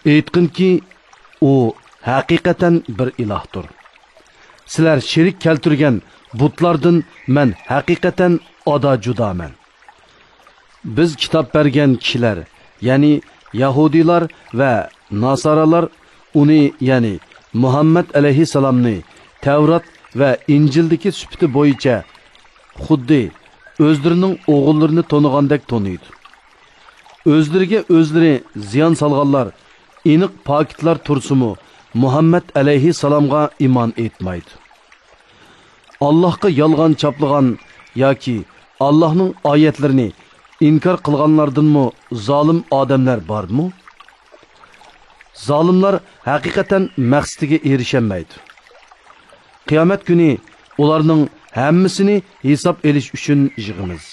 ئېيتقىنكى، ئۇ ھەقىقەتەن بىر ئىلاھتۇر. سىلەر شېرىك كەلتۈرگەن بۇتلاردىن مەن ھەقىقەتەن ئادا جۇدامەن. بىز كىتاب بەرگەن كىشىلەر، يەنى يەھۇدىيلار ۋە ناسارالار ئۇنى، يەنى مۇھەممەد ئەلەيھىسسالامنى تەۋرات ۋە ئىنجىلدىكى سۈپىتى بويىچە خۇددى ئۆزلىرىنىڭ ئوغۇللىرىنى تونۇغاندەك تونۇيدۇ. ئۆزلىرىگە ئۆزلىرى زىيان سالغانلار ئېنىق پاكىتلار تۇرسىمۇ، مۇھەممەد ئەلەيھىسسالامغا ئىمان ئېيتمايدۇ. ئاللاھقا يالغان چاپلىغان ياكى ئاللاھنىڭ ئايەتلىرىنى ئىنكار قىلغانلاردىنمۇ زالىم ئادەملەر بارمۇ؟ زالىملار ھەقىقەتەن مەقسىتىگە ئېرىشەلمەيدۇ. قىيامەت كۈنى ئۇلارنىڭ ھەممىسىنى ھېساب ئېلىش ئۈچۈن يىغىمىز.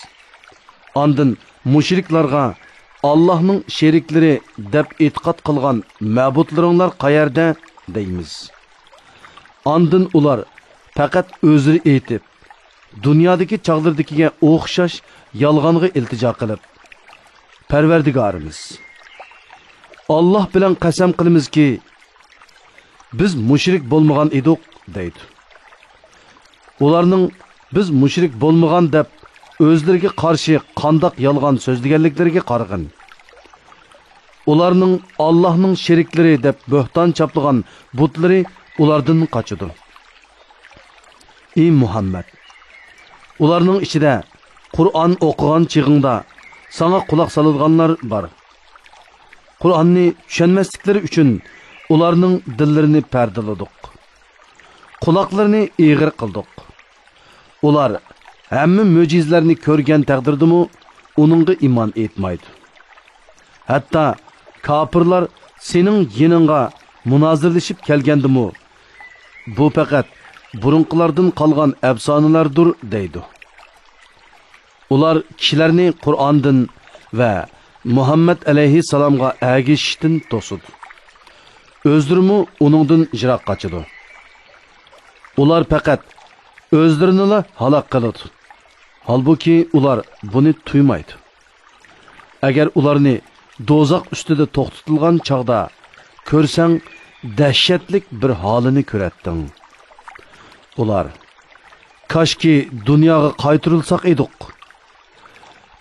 ئاندىن مۇشرىكلارغا، ئاللاھنىڭ شېرىكلىرى دەپ ئېتىقاد قىلغان مەبۇدلىرىڭلار قەيەردە؟ دەيمىز. ئاندىن ئۇلار پەقەت ئۆزرە ئېيتىپ، دۇنيادىكى چاغلىرىدىكىگە ئوخشاش يالغانغا ئىلتىجا قىلىپ، پەرۋەردىگارىمىز، ئاللاھ بىلەن قەسەم قىلىمىزكى، بىز مۇشرىك بولمىغان ئىدۇق، دەيدۇ. ئۇلارنىڭ بىز مۇشرىك بولمىغان دەپ ئۆزلىرىگە قارشى قانداق يالغان سۆزلىگەنلىكلىرىگە قارىغىن. ئۇلارنىڭ ئاللاھنىڭ شېرىكلىرى دەپ بۆھتان چاپلىغان بۇتلىرى ئۇلاردىن قاچىدۇ. ئى مۇھەممەد! ئۇلارنىڭ ئىچىدە قۇرئان ئوقۇغان چېغىڭدا ساڭا قۇلاق سالىدىغانلار بار. قۇرئاننى چۈشەنمەسلىكلىرى ئۈچۈن ئۇلارنىڭ دىللىرىنى پەردىلىدۇق. قۇلاقلىرىنى ئېغىر قىلدۇق. ئۇلار ھەممە مۆجىزىلەرنى كۆرگەن تەقدىردىمۇ ئۇنىڭغا ئىمان ئېيتمايدۇ. ھەتتا كاپىرلار سېنىڭ يېنىڭغا مۇنازىرىلىشىپ كەلگەندىمۇ، بۇ پەقەت بۇرۇنقىلاردىن قالغان ئەپسانىلەردۇر، دەيدۇ. ئۇلار كىشىلەرنى قۇرئاندىن ۋە مۇھەممەد ئەلەيھىسسالامغا ئەگىشىشتىن توسىدۇ. ئۆزلىرىمۇ ئۇنىڭدىن يىراق قاچىدۇ. ئۇلار پەقەت ئۆزلىرىنىلا ھالاك قىلىدۇ. ھالبۇكى، ئۇلار بۇنى تۇيمايدۇ. ئەگەر ئۇلارنى دوزاخ ئۈستىدە توختىتىلغان چاغدا كۆرسەڭ، دەھشەتلىك بىر ھالىنى كۆرەتتىڭ. ئۇلار، كاشكى دۇنياغا قايتۇرۇلساق ئىدۇق.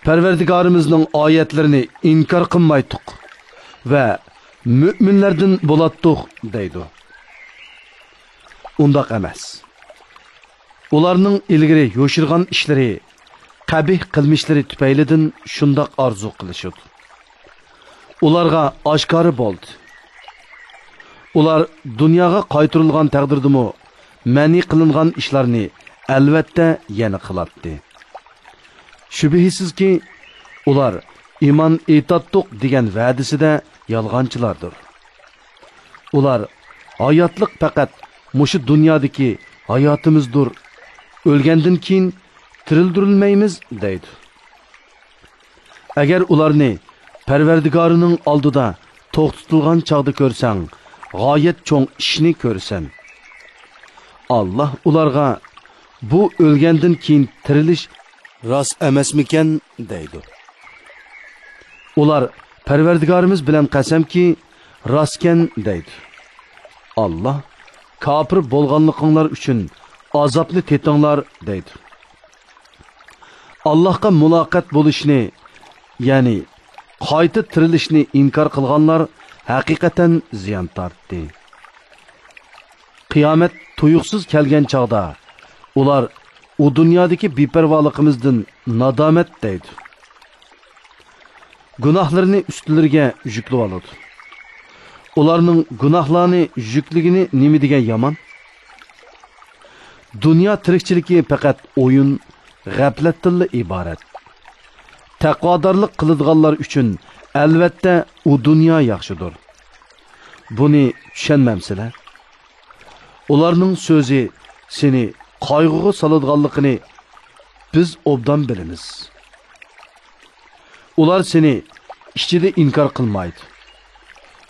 پەرۋەردىگارىمىزنىڭ ئايەتلىرىنى ئىنكار قىلمايتتۇق ۋە مۆمىنلەردىن بولاتتۇق، دەيدۇ. ئۇنداق ئەمەس. ئۇلارنىڭ ئىلگىرى يوشۇرغان ئىشلىرى، قەبىھ قىلمىشلىرى تۈپەيلىدىن شۇنداق ئارزۇ قىلىشىدۇ. ئۇلارغا ئاشكارا بولدى. ئۇلار دۇنياغا قايتۇرۇلغان تەقدىردىمۇ مەنئى قىلىنغان ئىشلارنى ئەلۋەتتە يەنە قىلاتتى. شۈبھىسىزكى، ئۇلار ئىمان ئېيتاتتۇق دېگەن ۋەدىسىدە يالغانچىلاردۇر. ئۇلار، ھاياتلىق پەقەت مۇشۇ دۇنيادىكى ھاياتىمىزدۇر، ئۆلگەندىن كېيىن تىرىلدۈرۈلمەيمىز، دەيدۇ. ئەگەر ئۇلارنى پەرۋەردىگارىنىڭ ئالدىدا توختىتىلغان چاغدا كۆرسەڭ، غايەت چوڭ ئىشنى كۆرىسەن. ئاللاھ ئۇلارغا، بۇ ئۆلگەندىن كېيىن تىرىلىش راست ئەمەسمىكەن؟ دەيدۇ. ئۇلار، پەرۋەردىگارىمىز بىلەن قەسەمكى، راستكەن، دەيدۇ. ئاللاھ، كاپىر بولغانلىقىڭلار ئۈچۈن ئازابنى تېتىڭلار، دەيدۇ. ئاللاھقا مۇلاقات بولۇشنى، يەنى قايتا تىرىلىشنى ئىنكار قىلغانلار ھەقىقەتەن زىيان تارتتى. قىيامەت تۇيۇقسىز كەلگەن چاغدا ئۇلار، ئۇ دۇنيادىكى بىپەرۋالىقىمىزدىن نادامەت، دەيدۇ. گۇناھلىرىنى ئۈستىلىرىگە يۈكلىۋالىدۇ. ئۇلارنىڭ گۇناھلارنى يۈكلىگىنى نېمە دېگەن يامان؟ دۇنيا تىرىكچىلىكى پەقەت ئويۇن، غەپلەتتىنلا ئىبارەت. تەقۋادارلىق قىلىدىغانلار ئۈچۈن ئەلۋەتتە ئۇ دۇنيا ياخشىدۇر. بۇنى چۈشەنمەمسىلەر؟ ئۇلارنىڭ سۆزى سېنى قايغۇغا سالىدىغانلىقىنى بىز ئوبدان بىلىمىز. ئۇلار سېنى ئىچىدە ئىنكار قىلمايدۇ.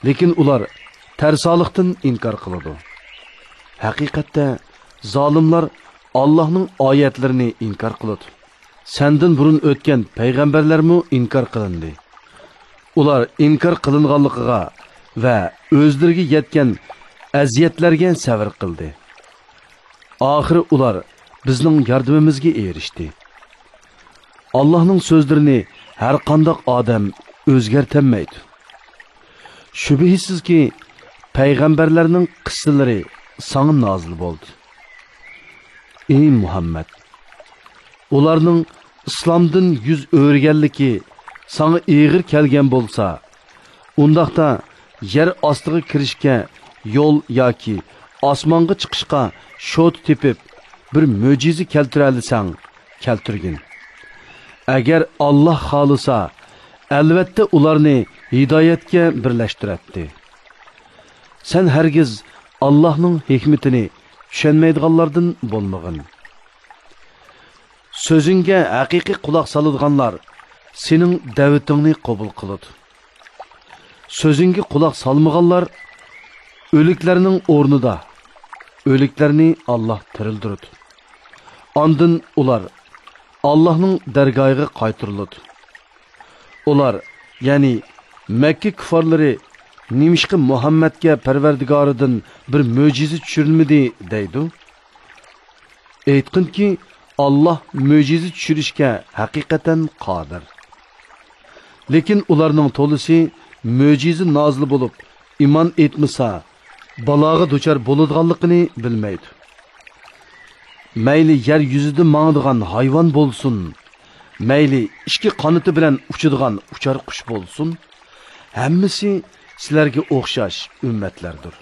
لېكىن ئۇلار تەرسالىقتىن ئىنكار قىلىدۇ. ھەقىقەتتە، زالىملار ئاللاھنىڭ ئايەتلىرىنى ئىنكار قىلىدۇ. سەندىن بۇرۇن ئۆتكەن پەيغەمبەرلەرمۇ ئىنكار قىلىندى. ئۇلار ئىنكار قىلىنغانلىقىغا ۋە ئۆزلىرىگە يەتكەن ئەزىيەتلەرگە سەۋر قىلدى. ئاخىرى ئۇلار بىزنىڭ ياردىمىمىزگە ئېرىشتى. ئاللاھنىڭ سۆزلىرىنى ھەرقانداق ئادەم ئۆزگەرتەلمەيدۇ. شۈبھىسىزكى، پەيغەمبەرلەرنىڭ قىسسىلىرى ساڭا نازىل بولدى. ئى مۇھەممەد! ئۇلارنىڭ ئىسلامدىن يۈز ئۆرۈگەنلىكى ساڭا ئېغىر كەلگەن بولسا، ئۇنداقتا يەر ئاستىغا كىرىشكە يول ياكى ئاسمانغا چىقىشقا شوتا تېپىپ، بىر مۆجىزە كەلتۈرەلىسەڭ، كەلتۈرگىن. ئەگەر ئاللاھ خالىسا، ئەلۋەتتە ئۇلارنى ھىدايەتكە بىرلەشتۈرەتتى. سەن ھەرگىز ئاللاھنىڭ ھېكمىتىنى چۈشەنمەيدىغانلاردىن بولمىغىن. سۆزۈڭگە ھەقىقىي قۇلاق سالىدىغانلار سېنىڭ دەۋىتىڭنى قوبۇل قىلىدۇ. سۆزۈڭگە قۇلاق سالمىغانلار ئۆلۈكلەرنىڭ ئورنىدا، ئۆلۈكلەرنى ئاللاھ تىرىلدۈرىدۇ. ئاندىن ئۇلار ئاللاھنىڭ دەرگاھىغا قايتۇرۇلىدۇ. ئۇلار، يەنى مەككە كۇففارلىرى، نېمىشقا مۇھەممەدكە پەرۋەردىگارىدىن بىر مۆجىزە چۈشۈرۈلمىدى دەيدۇ؟ ئېيتقىنكى، ئاللاھ مۆجىزە چۈشۈرۈشكە ھەقىقەتەن قادىر. لېكىن ئۇلارنىڭ تولىسى مۆجىزە نازىل بولۇپ، ئىمان ئېيتمىسا، بالاغا دۇچار بولىدىغانلىقىنى بىلمەيدۇ. مەيلى يەر يۈزىدە ماڭىدىغان ھايۋان بولسۇن، مەيلى ئىككى قانىتى بىلەن ئۇچىدىغان ئۇچار قۇش بولسۇن، ھەممىسى سىلەرگە ئوخشاش ئۈممەتلەردۇر.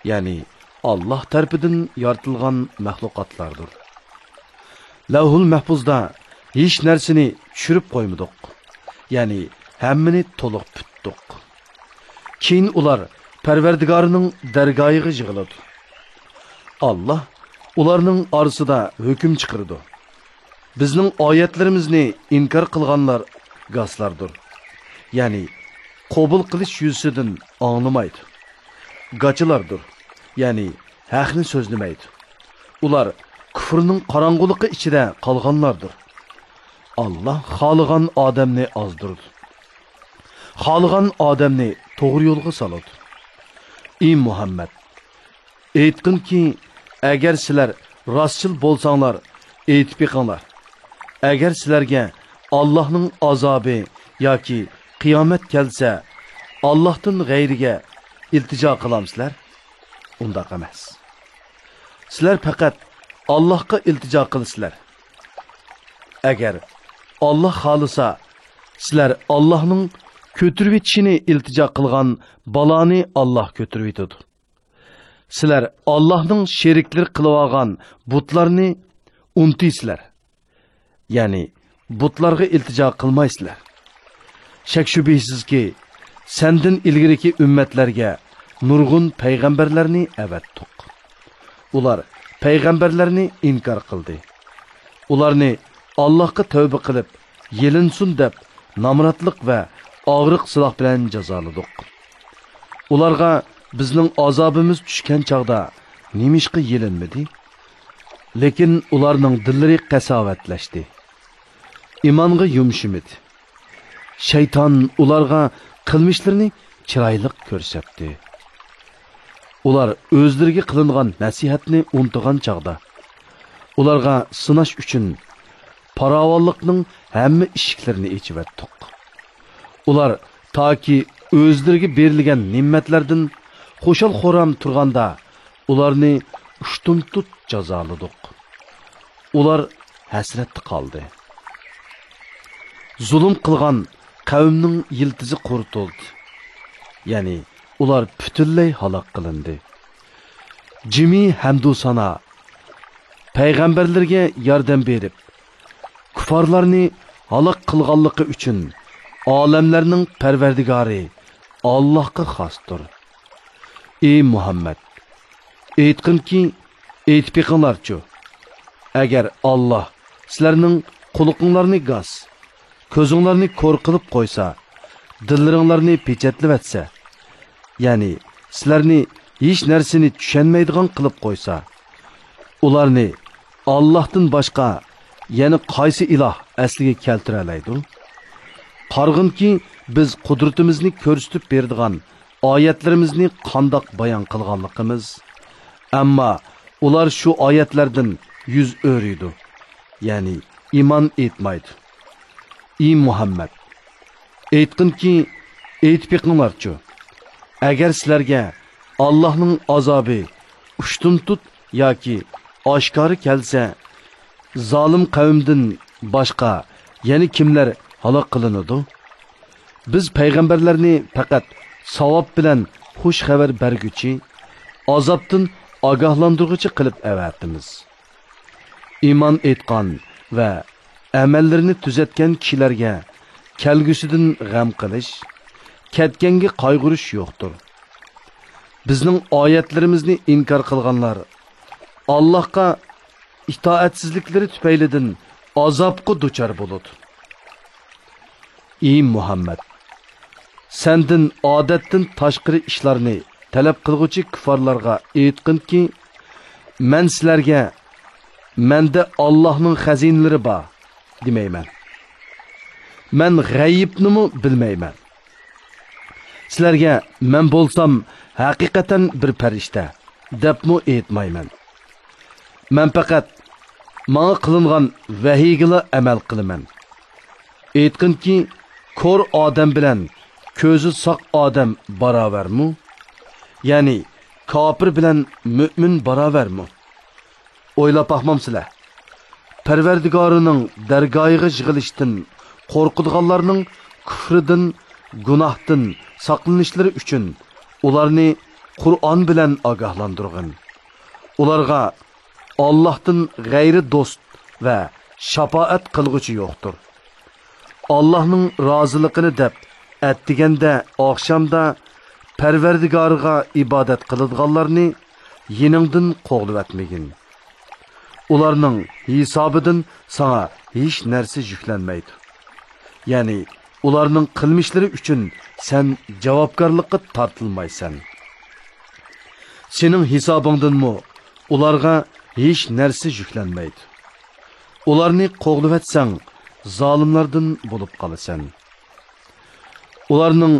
يەنى ئاللاھ تەرىپىدىن يارىتىلغان مەخلۇقاتلاردۇر. لەۋھۇل مەھپۇزدا ھېچ نەرسىنى چۈشۈرۈپ قويمىدۇق. يەنى ھەممىنى تولۇق پۈتتۇق. كېيىن ئۇلار پەرۋەردىگارىنىڭ دەرگاھىغا يىغىلىدۇ. ئاللاھ ئۇلارنىڭ ئارىسىدا ھۆكۈم چىقىرىدۇ. بىزنىڭ ئايەتلىرىمىزنى ئىنكار قىلغانلار گاسلاردۇر. يەنى قوبۇل قىلىش يۈزىسىدىن ئاڭلىمايدۇ. گاچىلاردۇر. يەنى ھەقنى سۆزلىمەيدۇ. ئۇلار كۇفرنىڭ قاراڭغۇلۇقى ئىچىدە قالغانلاردۇر. ئاللاھ خالىغان ئادەمنى ئازدۇرىدۇ. خالىغان ئادەمنى توغرا يولغا سالىدۇ. ئى مۇھەممەد! ئېيتقىنكى، ئەگەر سىلەر راستچىل بولساڭلار، ئېيتىپ بېقىڭلار. ئەگەر سىلەرگە ئاللاھنىڭ ئازابى ياكى قىيامەت كەلسە، ئاللاھتىن غەيرىگە ئىلتىجا قىلامسىلەر؟ ئۇنداق ئەمەس. سىلەر پەقەت ئاللاھقا ئىلتىجا قىلىسىلەر. ئەگەر ئاللاھ خالىسا، سىلەر ئاللاھنىڭ كۆتۈرۈۋېتىشىنى ئىلتىجا قىلغان بالانى ئاللاھ كۆتۈرۈۋېتىدۇ. سىلەر ئاللاھنىڭ شېرىكلىرى قىلىۋالغان بۇتلارنى ئۇنتۇيسىلەر. يەنى بۇتلارغا ئىلتىجا قىلمايسىلەر. شەك-شۈبھىسىزكى، سەندىن ئىلگىرىكى ئۈممەتلەرگە نۇرغۇن پەيغەمبەرلەرنى ئەۋەتتۇق. ئۇلار پەيغەمبەرلەرنى ئىنكار قىلدى. ئۇلارنى ئاللاھقا تەۋبە قىلىپ، يېلىنسۇن دەپ، نامراتلىق ۋە ئاغرىق-سىلاھ بىلەن جازالىدۇق. ئۇلارغا بىزنىڭ ئازابىمىز چۈشكەن چاغدا نېمىشقا يېلىنمىدى؟ لېكىن ئۇلارنىڭ دىللىرى قەساۋەتلەشتى. ئىمانغا يۇمشىمىدى. شەيتان ئۇلارغا قىلمىشلىرىنى چىرايلىق كۆرسەتتى. ئۇلار ئۆزلىرىگە قىلىنغان نەسىھەتنى ئۇنتۇغان چاغدا، ئۇلارغا سىناش ئۈچۈن پاراۋانلىقنىڭ ھەممە ئىشىكلىرىنى ئېچىۋەتتۇق. ئۇلار تاكى ئۆزلىرىگە بېرىلگەن نېمەتلەردىن خۇشال-خۇرام تۇرغاندا، ئۇلارنى ئۇشتۇمتۇت جازالىدۇق. ئۇلار ھەسرەتتە قالدى. زۇلۇم قىلغان قەۋمنىڭ يىلتىزى قۇرۇتۇلدى. يەنى ئۇلار پۈتۈنلەي ھالاك قىلىندى. جىمى ھەمدۇ سانا پەيغەمبەرلىرىگە ياردەم بېرىپ، كۇففارلارنى ھالاك قىلغانلىقى ئۈچۈن ئالەملەرنىڭ پەرۋەردىگارى ئاللاھقا خاستۇر. ئى مۇھەممەد! ئېيتقىنكى، ئېيتىپ بېقىڭلارچۇ، ئەگەر ئاللاھ سىلەرنىڭ قۇلىقىڭلارنى گاس، كۆزۈڭلارنى كور قىلىپ قويسا، دىللىرىڭلارنى پېچەتلىۋەتسە، يەنى سىلەرنى ھېچ نەرسىنى چۈشەنمەيدىغان قىلىپ قويسا، ئۇلارنى ئاللاھتىن باشقا يەنە قايسى ئىلاھ ئەسلىگە كەلتۈرەلەيدۇ؟ قارىغىنكى، بىز قۇدرىتىمىزنى كۆرسىتىپ بېرىدىغان ئايەتلىرىمىزنى قانداق بايان قىلغانلىقىمىز. ئەمما ئۇلار شۇ ئايەتلەردىن يۈز ئۆرۈيدۇ، يەنى ئىمان ئېيتمايدۇ. ئى مۇھەممەد! ئېيتقىنكى، ئېيتىپ بېقىڭلارچۇ، ئەگەر سىلەرگە ئاللاھنىڭ ئازابى ئۇشتۇمتۇت ياكى ئاشكارا كەلسە، زالىم قەۋمدىن باشقا يەنە كىملەر ھالاك قىلىنىدۇ؟ بىز پەيغەمبەرلەرنى پەقەت ساۋاب بىلەن خۇش خەۋەر بەرگۈچى، ئازابتىن ئاگاھلاندۇرغۇچى قىلىپ ئەۋەتىمىز. ئىمان ئېيتقان ۋە ئەمەللىرىنى تۈزەتكەن كىشىلەرگە كەلگۈسىدىن غەم قىلىش، كەتكەنگە قايغۇرۇش يوقتۇر. بىزنىڭ ئايەتلىرىمىزنى ئىنكار قىلغانلار ئاللاھقا ئىتائەتسىزلىكلىرى تۈپەيلىدىن ئازابقا دۇچار بولىدۇ. ئى مۇھەممەد! سەندىن ئادەتتىن تاشقىرى ئىشلارنى تەلەپ قىلغۇچى كۇففارلارغا ئېيتقىنكى، مەن سىلەرگە، مەندە ئاللاھنىڭ خەزىنىلىرى بار، دېمەيمەن. مەن غەيىبنىمۇ بىلمەيمەن. سىلەرگە مەن بولسام ھەقىقەتەن بىر پەرىشتە، دەپمۇ ئېيتمايمەن. مەن پەقەت ماڭا قىلىنغان ۋەھىيگىلا ئەمەل قىلىمەن. ئېيتقىنكى، كور ئادەم بىلەن كۆزى ساق ئادەم باراۋەرمۇ؟ يەنى كاپىر بىلەن مۆمىن باراۋەرمۇ؟ ئويلاپ باقمامسىلەر؟ پەرۋەردىگارىنىڭ دەرگاھىغا يىغىلىشتىن قورقىدىغانلارنىڭ كۇفرىدىن، گۇناھتىن ساقلىنىشلىرى ئۈچۈن ئۇلارنى قۇرئان بىلەن ئاگاھلاندۇرغىن. ئۇلارغا ئاللاھتىن غەيرى دوست ۋە شاپائەت قىلغۇچى يوقتۇر. ئاللاھنىڭ رازىلىقىنى دەپ، ئەتىگەندە، ئاخشامدا پەرۋەردىگارىغا ئىبادەت قىلىدىغانلارنى يېنىڭدىن قوغلىۋەتمىگىن. ئۇلارنىڭ ھېسابىدىن ساڭا ھېچ نەرسە يۈكلەنمەيدۇ. يەنى ئۇلارنىڭ قىلمىشلىرى ئۈچۈن سەن جاۋابكارلىققا تارتىلمايسەن. سېنىڭ ھېسابىڭدىنمۇ ئۇلارغا ھېچ نەرسە يۈكلەنمەيدۇ. ئۇلارنى قوغلىۋەتسەڭ، زالىملاردىن بولۇپ قالىسەن. ئۇلارنىڭ،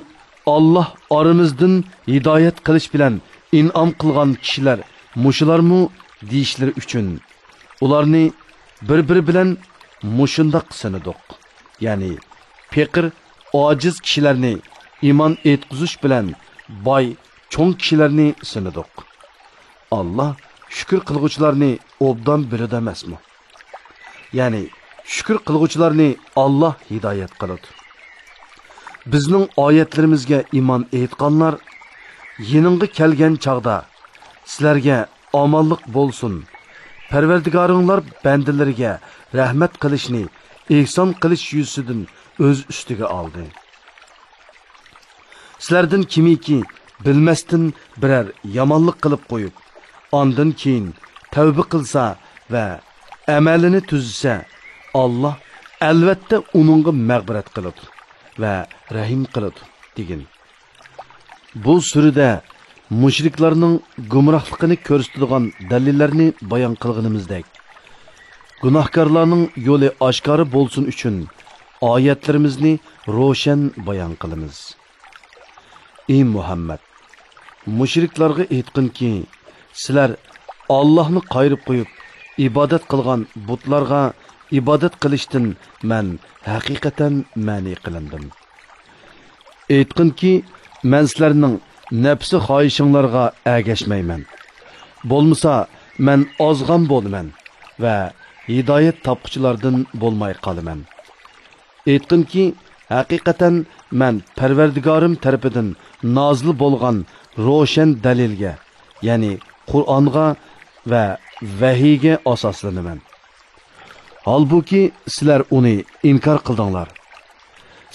«ئاللاھ ئارىمىزدىن ھىدايەت قىلىش بىلەن ئىنئام قىلغان كىشىلەر مۇشۇلارمۇ؟» دېيىشلىرى ئۈچۈن ئۇلارنى بىر-بىرى بىلەن مۇشۇنداق سىنىدۇق. يەنى پېقىر، ئاجىز كىشىلەرنى ئىمان ئېيتقۇزۇش بىلەن باي، چوڭ كىشىلەرنى سىنىدۇق. ئاللاھ شۈكۈر قىلغۇچىلارنى ئوبدان بىلىدۇ ئەمەسمۇ؟ يەنى شۈكۈر قىلغۇچىلارنى ئاللاھ ھىدايەت قىلىدۇ. بىزنىڭ ئايەتلىرىمىزگە ئىمان ئېيتقانلار يېنىڭغا كەلگەن چاغدا، سىلەرگە ئامانلىق بولسۇن، پەرۋەردىگارىڭلار بەندىلىرىگە رەھمەت قىلىشنى ئېھسان قىلىش يۈزىسىدىن ئۆز ئۈستىگە ئالدى. سىلەردىن كىمكى بىلمەستىن بىرەر يامانلىق قىلىپ قويۇپ، ئاندىن كېيىن تەۋبە قىلسا ۋە ئەمەلىنى تۈزىسە، ئاللاھ ئەلۋەتتە ئۇنىڭغا مەغپىرەت قىلىدۇ ۋە رەھىم قىلىدۇ، دېگىن. بۇ سۈرىدە مۇشرىكلارنىڭ گۇمراھلىقىنى كۆرسىتىدىغان دەلىللەرنى بايان قىلغىنىمىزدەك، گۇناھكارلارنىڭ يولى ئاشكارا بولسۇن ئۈچۈن ئايەتلىرىمىزنى روشەن بايان قىلىمىز. ئى مۇھەممەد! مۇشرىكلارغا ئېيتقىنكى، سىلەر ئاللاھنى قايرىپ قويۇپ، ئىبادەت قىلغان بۇتلارغا ئىبادەت قىلىشتىن مەن ھەقىقەتەن مەنئى قىلىندىم. ئېيتقىنكى، مەن سىلەرنىڭ نەپسى خاھىشىڭلارغا ئەگەشمەيمەن. بولمىسا، مەن ئازغان بولىمەن ۋە ھىدايەت تاپقۇچىلاردىن بولماي قالىمەن. ئېيتقىنكى، ھەقىقەتەن مەن پەرۋەردىگارىم تەرىپىدىن نازىل بولغان روشەن دەلىلگە، يەنى قۇرئانغا ۋە ۋەھىيگە ئاساسلىنىمەن. ھالبۇكى، سىلەر ئۇنى ئىنكار قىلدىڭلار.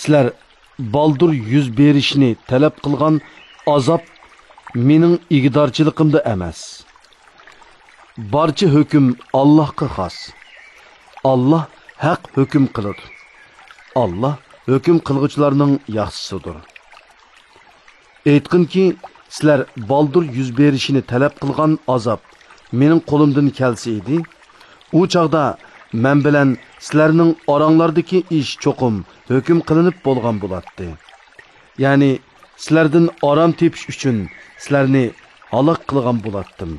سىلەر بالدۇر يۈز بېرىشىنى تەلەپ قىلغان ئازاب مېنىڭ ئىگىدارچىلىقىمدا ئەمەس. بارچە ھۆكۈم ئاللاھقا خاس. ئاللاھ ھەق ھۆكۈم قىلىدۇ. ئاللاھ ھۆكۈم قىلغۇچىلارنىڭ ياخشىسىدۇر. ئېيتقىنكى، سىلەر بالدۇر يۈز بېرىشىنى تەلەپ قىلغان ئازاب مېنىڭ قولۇمدىن كەلسە ئىدى، ئۇ چاغدا مەن بىلەن سىلەرنىڭ ئاراڭلاردىكى ئىش چوقۇم ھۆكۈم قىلىنىپ بولغان بولاتتى. يەنى سىلەردىن ئارام تېپىش ئۈچۈن سىلەرنى ھالاك قىلغان بولاتتىم.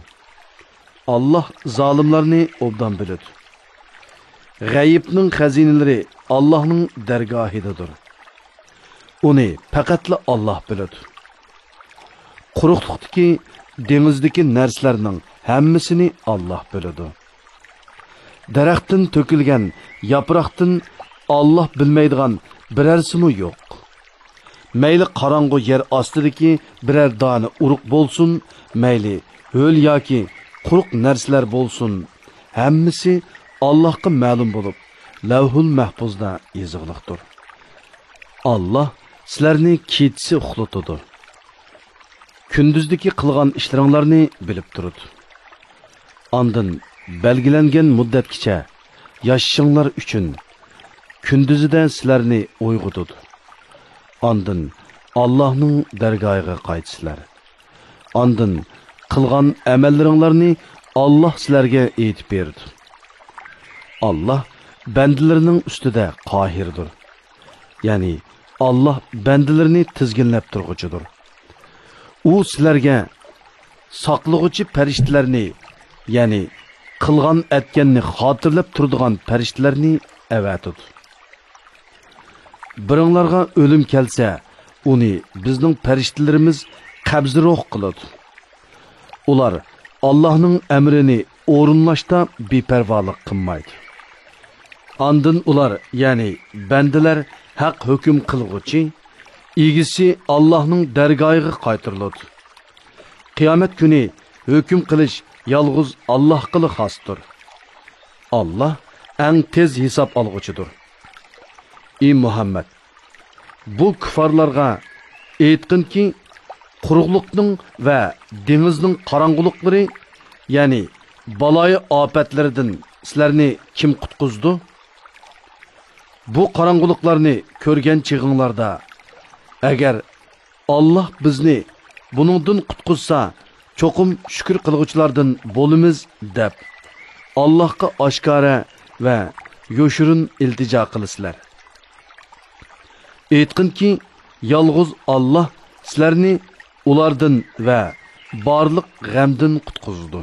ئاللاھ زالىملارنى ئوبدان بىلىدۇ. غەيىبنىڭ خەزىنىلىرى ئاللاھنىڭ دەرگاھىدىدۇر. ئۇنى پەقەتلا ئاللاھ بىلىدۇ. قۇرۇقلۇقتىكى، دېڭىزدىكى نەرسىلەرنىڭ ھەممىسىنى ئاللاھ بىلىدۇ. دەرەختىن تۆكۈلگەن ياپراقتىن ئاللاھ بىلمەيدىغان بىرەرسىمۇ يوق. مەيلى قاراڭغۇ يەر ئاستىدىكى بىرەر دانە ئۇرۇق بولسۇن، مەيلى ھۆل ياكى قۇرۇق نەرسىلەر بولسۇن، ھەممىسى ئاللاھقا مەلۇم بولۇپ، لەۋھۇل مەھپۇزدا يېزىقلىقتۇر. ئاللاھ سىلەرنى كېچىسى ئۇخلىتىدۇ. كۈندۈزدىكى قىلغان ئىشلىرىڭلارنى بىلىپ تۇرىدۇ. ئاندىن بەلگىلەنگەن مۇددەتكىچە ياشىشىڭلار ئۈچۈن كۈندۈزىدە سىلەرنى ئويغىتىدۇ. ئاندىن ئاللاھنىڭ دەرگاھىغا قايتىسىلەر. ئاندىن قىلغان ئەمەللىرىڭلارنى ئاللاھ سىلەرگە ئېيتىپ بېرىدۇ. ئاللاھ بەندىلىرىنىڭ ئۈستىدە قاھىردۇر. يەنى ئاللاھ بەندىلىرىنى تىزگىنلەپ تۇرغۇچىدۇر. ئۇ سىلەرگە ساقلىغۇچى پەرىشتىلەرنى، يەنى قىلغان ئەتكەننى خاتىرىلەپ تۇرىدىغان پەرىشتىلەرنى ئەۋەتىدۇ. بىرىڭلارغا ئۆلۈم كەلسە، ئۇنى بىزنىڭ پەرىشتىلىرىمىز قەبزى روھ قىلىدۇ. ئۇلار ئاللاھنىڭ ئەمرىنى ئورۇنلاشتا بىپەرۋالىق قىلمايدۇ. ئاندىن ئۇلار، يەنى بەندىلەر، ھەق ھۆكۈم قىلغۇچى، ئىگىسى ئاللاھنىڭ دەرگاھىغا قايتۇرۇلىدۇ. قىيامەت كۈنى ھۆكۈم قىلىش يالغۇز ئاللاھقىلا خاستۇر. ئاللاھ ئەڭ تېز ھېساب ئالغۇچىدۇر. ئى مۇھەممەد، بۇ كۇففارلارغا ئېيتقىنكى، قۇرۇقلۇقنىڭ ۋە دېڭىزنىڭ قاراڭغۇلۇقلىرى، يەنى بالايىئاپەتلىرىدىن سىلەرنى كىم قۇتقۇزىدۇ؟ بۇ قاراڭغۇلۇقلارنى كۆرگەن چېغىڭلاردا، ئەگەر ئاللاھ بىزنى بۇنىڭدىن قۇتقۇزسا، چوقۇم شۈكۈر قىلغۇچىلاردىن بولىمىز، دەپ، ئاللاھقا ئاشكارا ۋە يوشۇرۇن ئىلتىجا قىلىسىلەر. ئېيتقىنكى، يالغۇز ئاللاھ سىلەرنى ئۇلاردىن ۋە بارلىق غەمدىن قۇتقۇزىدۇ.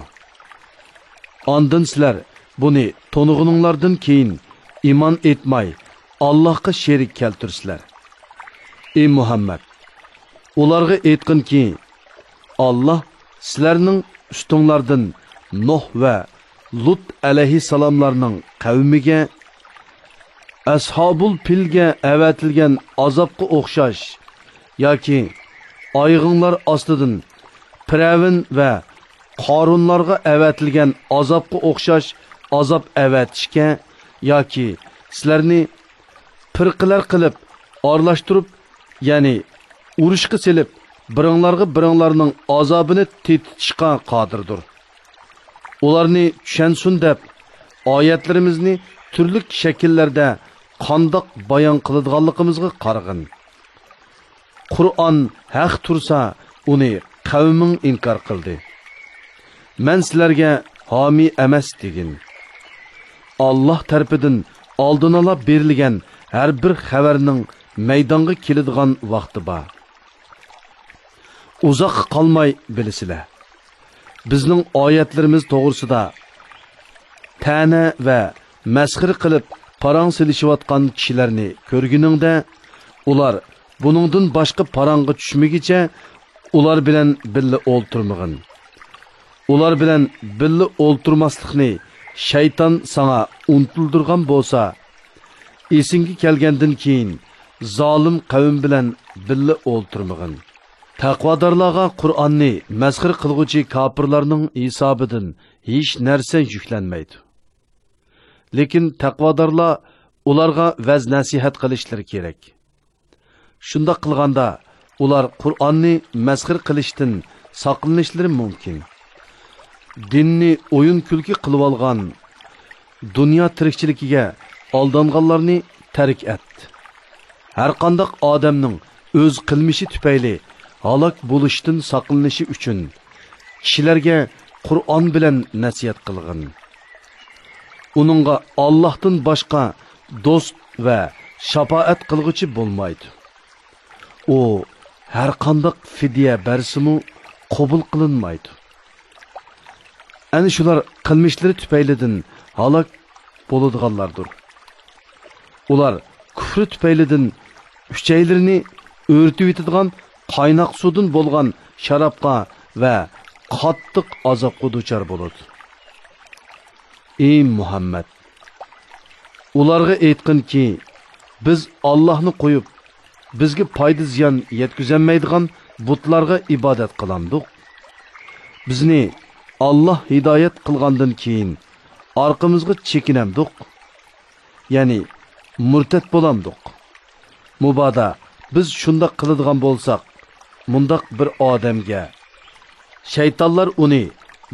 ئاندىن سىلەر بۇنى تونۇغىنىڭلاردىن كېيىن ئىمان ئېيتماي، ئاللاھقا شېرىك كەلتۈرىسىلەر. ئى مۇھەممەد، ئۇلارغا ئېيتقىنكى، ئاللاھ سىلەرنىڭ ئۈستۈڭلاردىن نۇھ ۋە لۇت ئەلەيھىسسالاملارنىڭ قەۋمىگە ئەسھابۇل پىلگە ئەۋەتىلگەن ئازابقا ئوخشاش ياكى ئايىغىڭلار ئاستىدىن پىرئەۋن ۋە قارۇنلارغا ئەۋەتىلگەن ئازابقا ئوخشاش ئازاب ئەۋەتىشكە ياكى سىلەرنى پىرقىلەر قىلىپ ئارىلاشتۇرۇپ، يەنى ئۇرۇشقا سېلىپ، بىرىڭلارغا بىرىڭلارنىڭ ئازابىنى تېتىتىشقا قادىردۇر. ئۇلارنى چۈشەنسۇن دەپ، ئايەتلىرىمىزنى تۈرلۈك شەكىللەردە قانداق بايان قىلىدىغانلىقىمىزغا قارىغىن. قۇرئان ھەق تۇرسا، ئۇنى قەۋمىڭ ئىنكار قىلدى. مەن سىلەرگە ھامىي ئەمەس دېگىن. ئاللاھ تەرىپىدىن ئالدىنئالا بېرىلگەن ھەر بىر خەۋەرنىڭ مەيدانغا كېلىدىغان ۋاقتى بار. ئۇزاققا قالماي بىلىسىلەر. بىزنىڭ ئايەتلىرىمىز توغرىسىدا تەنە ۋە مەسخىرە قىلىپ پاراڭ سېلىشىۋاتقان كىشىلەرنى كۆرگىنىڭدە، ئۇلار بۇنىڭدىن باشقا پاراڭغا چۈشمىگىچە ئۇلار بىلەن بىللە ئولتۇرمىغىن. ئۇلار بىلەن بىللە ئولتۇرماسلىقنى شەيتان ساڭا ئۇنتۇلدۇرغان بولسا، ئېسىڭگە كەلگەندىن كېيىن زالىم قەۋم بىلەن بىللە ئولتۇرمىغىن. تەقۋادارلارغا قۇرئاننى مەسخىرە قىلغۇچى كاپىرلارنىڭ ھېسابىدىن ھېچ نەرسە يۈكلەنمەيدۇ. لېكىن تەقۋادارلار ئۇلارغا ۋەز-نەسىھەت قىلىشلىرى كېرەك. شۇنداق قىلغاندا، ئۇلار قۇرئاننى مەسخىرە قىلىشتىن ساقلىنىشلىرى مۇمكىن. دىننى ئويۇن-كۈلكە قىلىۋالغان، دۇنيا تىرىكچىلىكىگە ئالدانغانلارنى تەرك ئەت. ھەرقانداق ئادەمنىڭ ئۆز قىلمىشى تۈپەيلى ھالاك بولۇشتىن ساقلىنىشى ئۈچۈن، كىشىلەرگە قۇرئان بىلەن نەسىھەت قىلغىن. ئۇنىڭغا ئاللاھتىن باشقا دوست ۋە شاپائەت قىلغۇچى بولمايدۇ. ئۇ ھەرقانداق فىدىيە بەرسىمۇ قوبۇل قىلىنمايدۇ. ئەنە شۇلار قىلمىشلىرى تۈپەيلىدىن ھالاك بولىدىغانلاردۇر. ئۇلار كۇفرى تۈپەيلىدىن ئۈچەيلىرىنى ئۆرتىۋېتىدىغان قايناق سۇدىن بولغان شارابقا ۋە قاتتىق ئازابقا دۇچار بولىدۇ. ئى مۇھەممەد! ئۇلارغا ئېيتقىنكى، بىز ئاللاھنى قويۇپ، بىزگە پايدا-زىيان يەتكۈزەلمەيدىغان بۇتلارغا ئىبادەت قىلامدۇق؟ بىزنى ئاللاھ ھىدايەت قىلغاندىن كېيىن ئارقىمىزغا چېكىنەمدۇق؟ يەنى مۇرتەت بولامدۇق؟ مۇبادا بىز شۇنداق قىلىدىغان بولساق، مۇنداق بىر ئادەمگە، شەيتانلار ئۇنى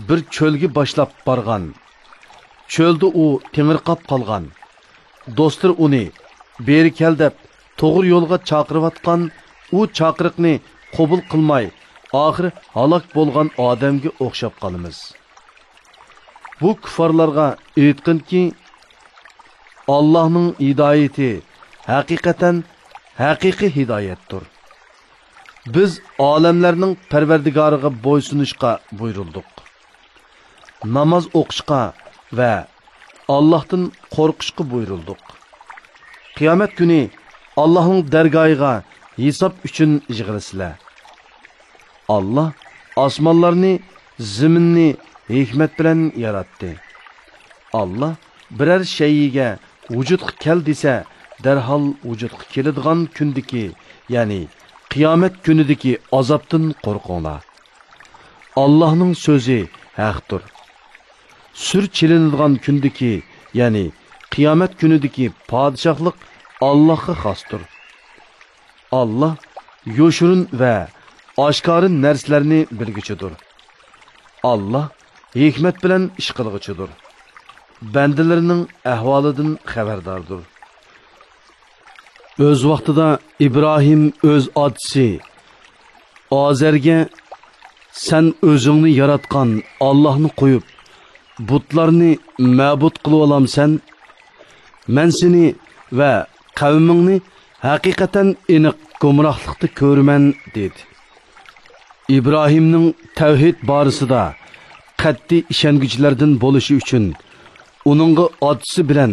بىر چۆلگە باشلاپ بارغان. چۆلدە ئۇ تېڭىرقاپ قالغان. دوستلىرى ئۇنى بېرى كەل دەپ توغرا يولغا چاقىرىۋاتقان، ئۇ چاقىرىقنى قوبۇل قىلماي، ئاخىرى ھالاك بولغان ئادەمگە ئوخشاپ قالىمىز. بۇ كۇففارلارغا ئېيتقىنكى، ئاللاھنىڭ ھىدايىتى ھەقىقەتەن ھەقىقىي ھىدايەتتۇر. بىز ئالەملەرنىڭ پەرۋەردىگارىغا بويسۇنۇشقا بۇيرۇلدۇق. ناماز ئوقۇشقا ۋە ئاللاھتىن قورقۇشقا بۇيرۇلدۇق. قىيامەت كۈنى ئاللاھنىڭ دەرگاھىغا ھېساب ئۈچۈن يىغىلىسىلەر. ئاللاھ ئاسمانلارنى، زېمىننى ھېكمەت بىلەن ياراتتى. ئاللاھ بىرەر شەيئىگە ۋۇجۇدقا كەل دېسە، دەرھال ۋۇجۇدقا كېلىدىغان كۈندىكى، يەنى قىيامەت كۈنىدىكى ئازابتىن قورقۇڭلار. ئاللاھنىڭ سۆزى ھەقتۇر. سۈر چېلىنىدىغان كۈندىكى، يەنى قىيامەت كۈنىدىكى پادىشاھلىق ئاللاھقا خاستۇر. ئاللاھ يوشۇرۇن ۋە ئاشكارا نەرسىلەرنى بىلگۈچىدۇر. ئاللاھ ھېكمەت بىلەن ئىش قىلغۇچىدۇر. بەندىلىرىنىڭ ئەھۋالىدىن خەۋەرداردۇر. ئۆز ۋاقتىدا ئىبراھىم ئۆز ئاتىسى ئازەرگە، سەن ئۆزۈڭنى ياراتقان ئاللاھنى قويۇپ، بۇتلارنى مەبۇد قىلىۋالامسەن؟ مەن سېنى ۋە قەۋمىڭنى ھەقىقەتەن ئېنىق گۇمراھلىقتا كۆرىمەن، دېدى. ئىبراھىمنىڭ تەۋھىد بارىسىدا قەتئىي ئىشەنگۈچىلەردىن بولۇشى ئۈچۈن، ئۇنىڭغا ئاتىسى بىلەن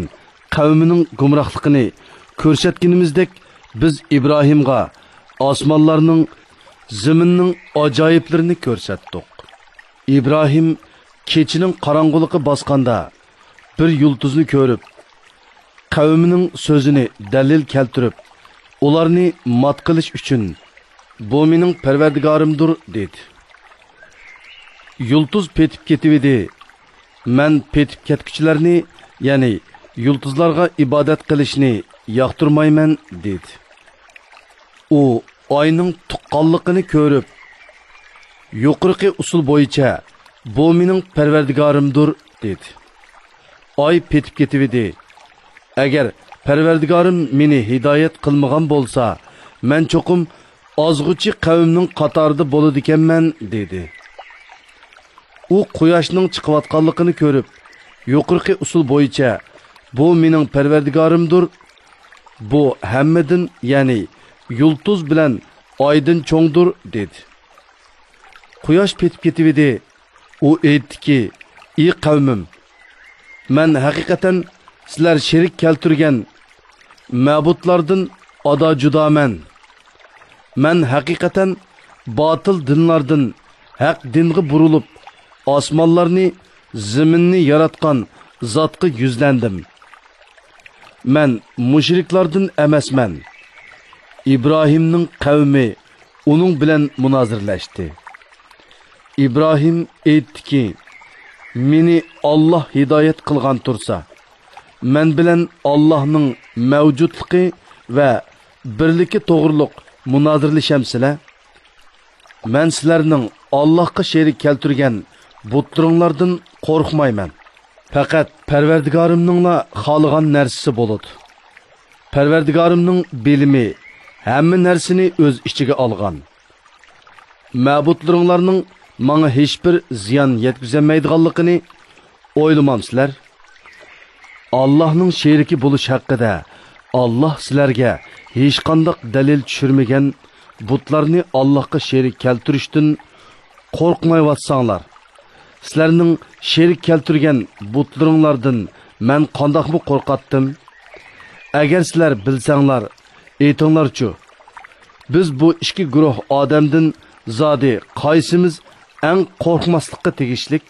قەۋمىنىڭ گۇمراھلىقىنى كۆرسەتكىنىمىزدەك، بىز ئىبراھىمغا ئاسمانلارنىڭ، زېمىننىڭ ئاجايىپلىرىنى كۆرسەتتۇق. ئىبراھىم كېچىنىڭ قاراڭغۇلۇقى باسقاندا، بىر يۇلتۇزنى كۆرۈپ، قەۋمىنىڭ سۆزىنى دەلىل كەلتۈرۈپ، ئۇلارنى مات قىلىش ئۈچۈن، بۇ مېنىڭ پەرۋەردىگارىمدۇر، دېدى. يۇلتۇز پېتىپ كېتىۋىدى. مەن پېتىپ كەتكۈچىلەرنى، يەنى يۇلتۇزلارغا ئىبادەت قىلىشنى ياقتۇرمايمەن، دېدى. ئۇ ئاينىڭ تۇغقانلىقىنى كۆرۈپ، يۇقىرىقى ئۇسۇل بويىچە، بۇ مېنىڭ پەرۋەردىگارىمدۇر، دېدى. ئاي پېتىپ كېتىۋىدى. ئەگەر پەرۋەردىگارىم مېنى ھىدايەت قىلمىغان بولسا، مەن چوقۇم ئازغۇچى قەۋمنىڭ قاتارىدا بولىدىكەنمەن، دېدى. ئۇ قۇياشنىڭ چىقىۋاتقانلىقىنى كۆرۈپ، يۇقىرىقى ئۇسۇل بويىچە، بۇ مېنىڭ پەرۋەردىگارىمدۇر، بۇ ھەممىدىن، يەنى يۇلتۇز بىلەن ئايدىن چوڭدۇر، دېدى. قۇياش پېتىپ كېتىۋىدى. ئۇ ئېيتتىكى، ئى قەۋمىم، مەن ھەقىقەتەن سىلەر شېرىك كەلتۈرگەن مەبۇدلاردىن ئادا جۇدامەن. مەن ھەقىقەتەن باتىل دىنلاردىن ھەق دىنغا بۇرۇلۇپ، ئاسمانلارنى، زېمىننى ياراتقان زاتقا يۈزلەندىم. مەن مۇشرىكلاردىن ئەمەسمەن. ئىبراھىمنىڭ قەۋمى ئۇنىڭ بىلەن مۇنازىرىلەشتى. ئىبراھىم ئېيتتىكى، مېنى ئاللاھ ھىدايەت قىلغان تۇرسا، مەن بىلەن ئاللاھنىڭ مەۋجۇتلۇقى ۋە بىرلىكى توغرۇلۇق مۇنازىرىلىشەمسىلەر؟ مەن سىلەرنىڭ ئاللاھقا شېرىك كەلتۈرگەن بۇتلىرىڭلاردىن قورقمايمەن. پەقەت پەرۋەردىگارىمنىڭلا خالىغان نەرسىسى بولىدۇ. پەرۋەردىگارىمنىڭ بىلىمى ھەممە نەرسىنى ئۆز ئىچىگە ئالغان. مەبۇدلىرىڭلارنىڭ ماڭا ھېچبىر زىيان يەتكۈزەلمەيدىغانلىقىنى ئويلىمامسىلەر؟ ئاللاھنىڭ شېرىكى بولۇش ھەققىدە ئاللاھ سىلەرگە ھېچقانداق دەلىل چۈشۈرمىگەن بۇتلارنى ئاللاھقا شېرىك كەلتۈرۈشتىن قورقمايۋاتساڭلار، سىلەرنىڭ شېرىك كەلتۈرگەن بۇتلىرىڭلاردىن مەن قانداقمۇ قورقاتتىم؟ ئەگەر سىلەر بىلسەڭلار، ئېيتىڭلارچۇ، بىز بۇ ئىككى گۇرۇھ ئادەمدىن زادى قايسىمىز ئەڭ قورقماسلىققا تېگىشلىك؟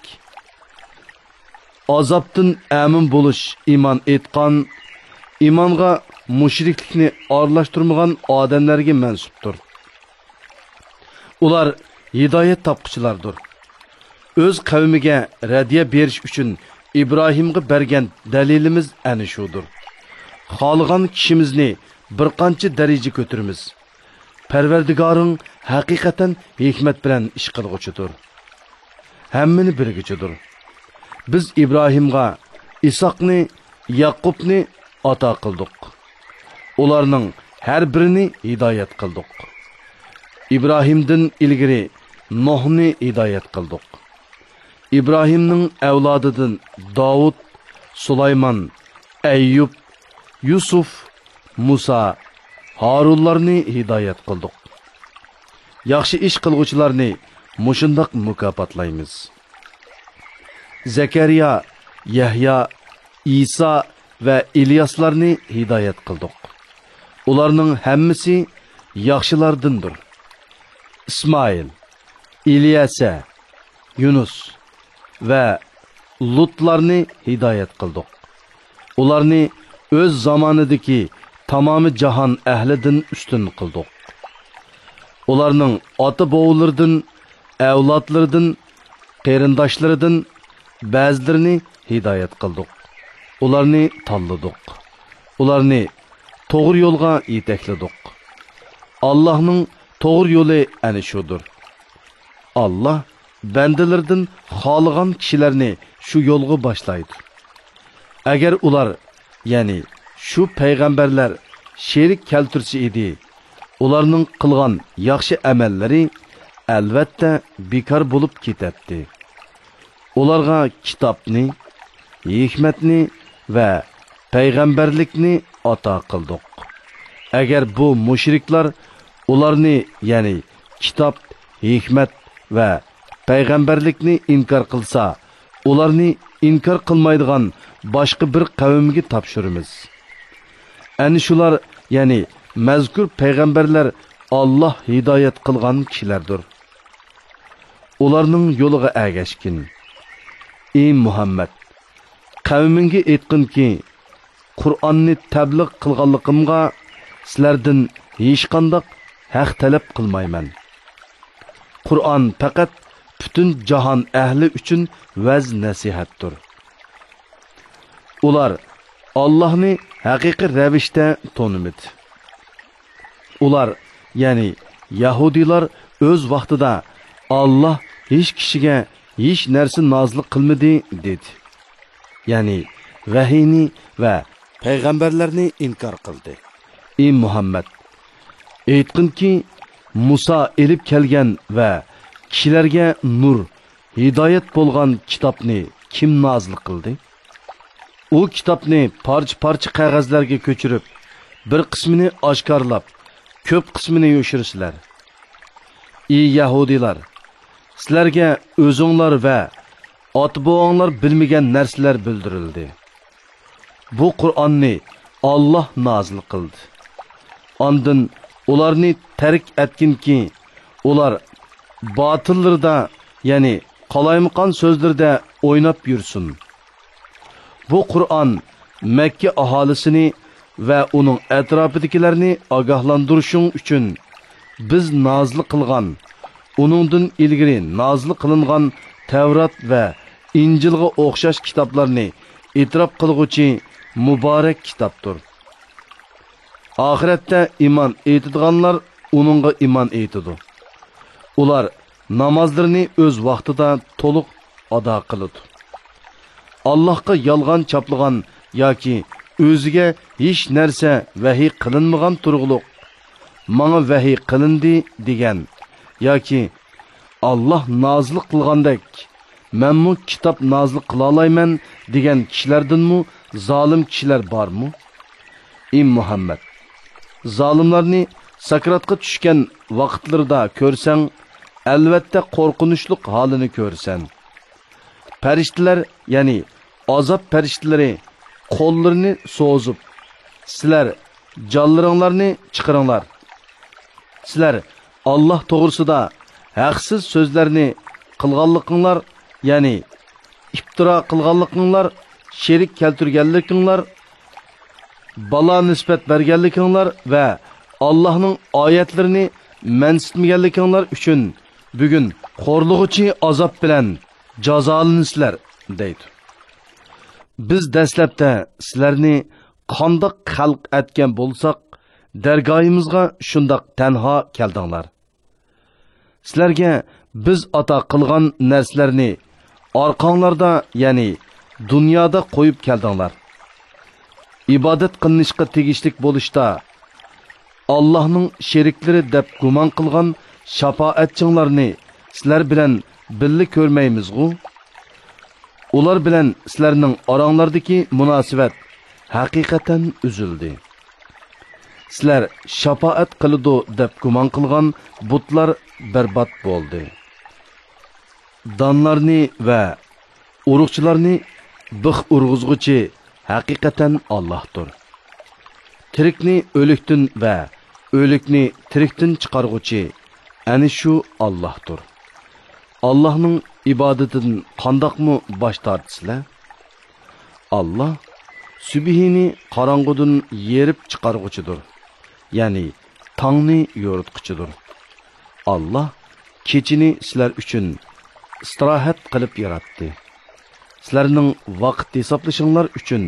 ئازابتىن ئەمىن بولۇش ئىمان ئېيتقان، ئىمانغا مۇشرىكلىكنى ئارىلاشتۇرمىغان ئادەملەرگە مەنسۇپتۇر. ئۇلار ھىدايەت تاپقۇچىلاردۇر. ئۆز قەۋمىگە رەددىيە بېرىش ئۈچۈن ئىبراھىمغا بەرگەن دەلىلىمىز ئەنە شۇدۇر. خالىغان كىشىمىزنى بىر قانچە دەرىجە كۆتۈرىمىز. پەرۋەردىگارىڭ ھەقىقەتەن ھېكمەت بىلەن ئىش قىلغۇچىدۇر. ھەممىنى بىلگۈچىدۇر. بىز ئىبراھىمغا ئىسھاقنى، ياقۇپنى ئاتا قىلدۇق. ئۇلارنىڭ ھەر بىرىنى ھىدايەت قىلدۇق. ئىبراھىمدىن ئىلگىرى نۇھنى ھىدايەت قىلدۇق. ئىبراھىمنىڭ ئەۋلادىدىن داۋۇت، سۇلايمان، ئەييۇب، يۈسۈپ، مۇسا، ھارۇنلارنى ھىدايەت قىلدۇق. ياخشى ئىش قىلغۇچىلارنى مۇشۇنداق مۇكاپاتلايمىز. زەكەرىيا، يەھيا، ئىسا ۋە ئىلياسلارنى ھىدايەت قىلدۇق. ئۇلارنىڭ ھەممىسى ياخشىلاردىندۇر. ئىسمائىل، ئىليەسە، يۇنۇس ۋە لۇتلارنى ھىدايەت قىلدۇق. ئۇلارنى ئۆز زامانىدىكى تامامى جاھان ئەھلىدىن ئۈستۈن قىلدۇق. ئۇلارنىڭ ئاتا-بوۋىلىرىدىن، ئەۋلادلىرىدىن، قېرىنداشلىرىدىن بەزىلىرىنى ھىدايەت قىلدۇق. ئۇلارنى تاللىدۇق. ئۇلارنى توغرا يولغا يېتەكلىدۇق. ئاللاھنىڭ توغرا يولى ئەنە شۇدۇر. ئاللاھ بەندىلىرىدىن خالىغان كىشىلەرنى شۇ يولغا باشلايدۇ. ئەگەر ئۇلار، يەنى شۇ پەيغەمبەرلەر شېرىك كەلتۈرسە ئىدى، ئۇلارنىڭ قىلغان ياخشى ئەمەللىرى ئەلۋەتتە بىكار بولۇپ كېتەتتى. ئۇلارغا كىتابنى، ھېكمەتنى ۋە پەيغەمبەرلىكنى ئاتا قىلدۇق. ئەگەر بۇ مۇشرىكلار ئۇلارنى، يەنى كىتاب، ھېكمەت ۋە پەيغەمبەرلىكنى ئىنكار قىلسا، ئۇلارنى ئىنكار قىلمايدىغان باشقا بىر قەۋمگە تاپشۇرىمىز. ئەنە شۇلار، يەنى مەزكۇر پەيغەمبەرلەر ئاللاھ ھىدايەت قىلغان كىشىلەردۇر. ئۇلارنىڭ يولىغا ئەگەشكىن. ئى مۇھەممەد، قەۋمىڭگە ئېيتقىنكى، قۇرئاننى تەبلىغ قىلغانلىقىمغا سىلەردىن ھېچقانداق ھەق تەلەپ قىلمايمەن. قۇرئان پەقەت پۈتۈن جاھان ئەھلى ئۈچۈن ۋەز-نەسىھەتتۇر. ئۇلار ئاللاھنى ھەقىقىي رەۋىشتە تونۇمىدى. ئۇلار، يەنى يەھۇدىيلار ئۆز ۋاقتىدا، ئاللاھ ھېچ كىشىگە ھېچ نەرسە نازىل قىلمىدى، دېدى. يەنى ۋەھىينى ۋە پەيغەمبەرلەرنى ئىنكار قىلدى. ئى مۇھەممەد، ئېيتقىنكى، مۇسا ئېلىپ كەلگەن ۋە كىشىلەرگە نۇر، ھىدايەت بولغان كىتابنى كىم نازىل قىلدى؟ ئۇ كىتابنى پارچە-پارچە قەغەزلەرگە كۆچۈرۈپ، بىر قىسمىنى ئاشكارىلاپ، كۆپ قىسمىنى يوشۇرىسىلەر. ئى يەھۇدىيلار، سىلەرگە ئۆزۈڭلار ۋە ئاتا-بوۋاڭلار بىلمىگەن نەرسىلەر بىلدۈرۈلدى. بۇ قۇرئاننى ئاللاھ نازىل قىلدى. ئاندىن ئۇلارنى تەرك ئەتكىنكى، ئۇلار باتىللىرىدا، يەنى قالايمىقان سۆزلىرىدە ئويناپ يۈرسۇن. بۇ قۇرئان مەككە ئاھالىسىنى ۋە ئۇنىڭ ئەتراپىدىكىلەرنى ئاگاھلاندۇرۇشۇڭ ئۈچۈن بىز نازىل قىلغان، ئۇنىڭدىن ئىلگىرى نازىل قىلىنغان تەۋرات ۋە ئىنجىلغا ئوخشاش كىتابلارنى ئېتىراپ قىلغۇچى مۇبارەك كىتابتۇر. ئاخىرەتتە ئىمان ئېيتىدىغانلار ئۇنىڭغا ئىمان ئېيتىدۇ. ئۇلار نامازلىرىنى ئۆز ۋاقتىدا تولۇق ئادا قىلىدۇ. ئاللاھقا يالغان چاپلىغان ياكى ئۆزىگە ھېچ نەرسە ۋەھىي قىلىنمىغان تۇرغۇلۇق، ماڭا ۋەھىي قىلىندى دېگەن ياكى ئاللاھ نازىل قىلغاندەك مەنمۇ كىتاب نازىل قىلالايمەن دېگەن كىشىلەردىنمۇ زالىم كىشىلەر بارمۇ؟ ئى مۇھەممەد! زالىملارنى ساكراتقا چۈشكەن ۋاقىتلىرىدا كۆرسەڭ، ئەلۋەتتە قورقۇنچلۇق ھالىنى كۆرىسەن. پەرىشتىلەر، يەنى ئازاب پەرىشتىلىرى قوللىرىنى سوزۇپ، سىلەر جانلىرىڭلارنى چىقىرىڭلار. سىلەر ئاللاھ توغرىسىدا ھەقسىز سۆزلەرنى قىلغانلىقىڭلار، يەنى ئىپتىرا قىلغانلىقىڭلار، شېرىك كەلتۈرگەنلىكىڭلار، بالا نىسبەت بەرگەنلىكىڭلار ۋە ئاللاھنىڭ ئايەتلىرىنى مەنسىتمىگەنلىكىڭلار ئۈچۈن بۈگۈن خورلىغۇچى ئازاب بىلەن جازالىنىسىلەر، دەيدۇ. بىز دەسلەپتە سىلەرنى قانداق خەلق ئەتكەن بولساق، دەرگاھىمىزغا شۇنداق تەنھا كەلدىڭلار. سىلەرگە بىز ئاتا قىلغان نەرسىلەرنى ئارقاڭلاردا، يەنى دۇنيادا قويۇپ كەلدىڭلار. ئىبادەت قىلىنىشقا تېگىشلىك بولۇشتا، ئاللاھنىڭ شېرىكلىرى دەپ گۇمان قىلغان شاپائەتچىڭلارنى سىلەر بىلەن بىللە كۆرمەيمىزغۇ؟ ئۇلار بىلەن سىلەرنىڭ ئاراڭلاردىكى مۇناسىۋەت ھەقىقەتەن ئۈزۈلدى. سىلەر شاپائەت قىلىدۇ دەپ گۇمان قىلغان بۇتلار بەربات بولدى. دانلارنى ۋە ئۇرۇقچىلارنى بىخ ئۇرغۇزغۇچى ھەقىقەتەن ئاللاھتۇر. تىرىكنى ئۆلۈكتىن ۋە ئۆلۈكنى تىرىكتىن چىقارغۇچى ئەنە شۇ ئاللاھتۇر. ئاللاھنىڭ ئىبادىتىدىن قانداقمۇ باش تارتىسىلەر؟ ئاللاھ سۈبھىنى قاراڭغۇدىن يېرىپ چىقارغۇچىدۇر، يەنى تاڭنى يورۇتقۇچىدۇر. ئاللاھ كېچىنى سىلەر ئۈچۈن ئىستىراھەت قىلىپ ياراتتى. سىلەرنىڭ ۋاقىت ھېسابلىشىڭلار ئۈچۈن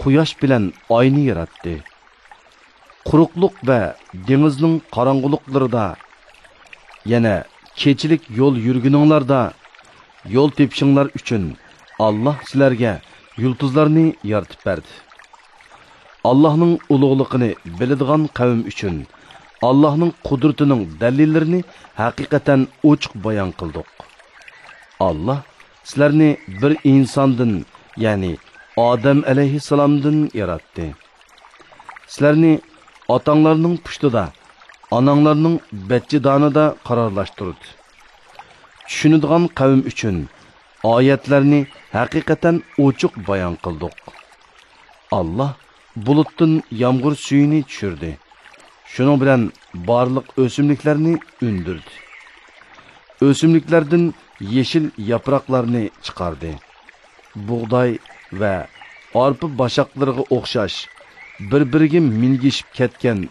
قۇياش بىلەن ئاينى ياراتتى. قۇرۇقلۇق ۋە دېڭىزنىڭ قاراڭغۇلۇقلىرىدا، يەنە كېچىلىك يول يۈرگىنىڭلاردا يول تېپىشىڭلار ئۈچۈن ئاللاھ سىلەرگە يۇلتۇزلارنى يارىتىپ بەردى. ئاللاھنىڭ ئۇلۇغلۇقىنى بىلىدىغان قەۋم ئۈچۈن ئاللاھنىڭ قۇدرىتىنىڭ دەلىللىرىنى ھەقىقەتەن ئوچۇق بايان قىلدۇق. ئاللاھ سىلەرنى بىر ئىنساندىن، يەنى ئادەم ئەلەيھىسسالامدىن ياراتتى. سىلەرنى ئاتاڭلارنىڭ پۇشتىدا، ئاناڭلارنىڭ بەچچىدانىدا قارارلاشتۇردى. چۈشىنىدىغان قەۋم ئۈچۈن ئايەتلەرنى ھەقىقەتەن ئوچۇق بايان قىلدۇق. ئاللاھ بۇلۇتتىن يامغۇر سۈيىنى چۈشۈردى. شۇنىڭ بىلەن بارلىق ئۆسۈملۈكلەرنى ئۈندۈردى. ئۆسۈملۈكلەردىن يېشىل ياپراقلارنى چىقاردى. بۇغداي ۋە ئارپا باشاقلىرىغا ئوخشاش بىر-بىرىگە مىنگىشىپ كەتكەن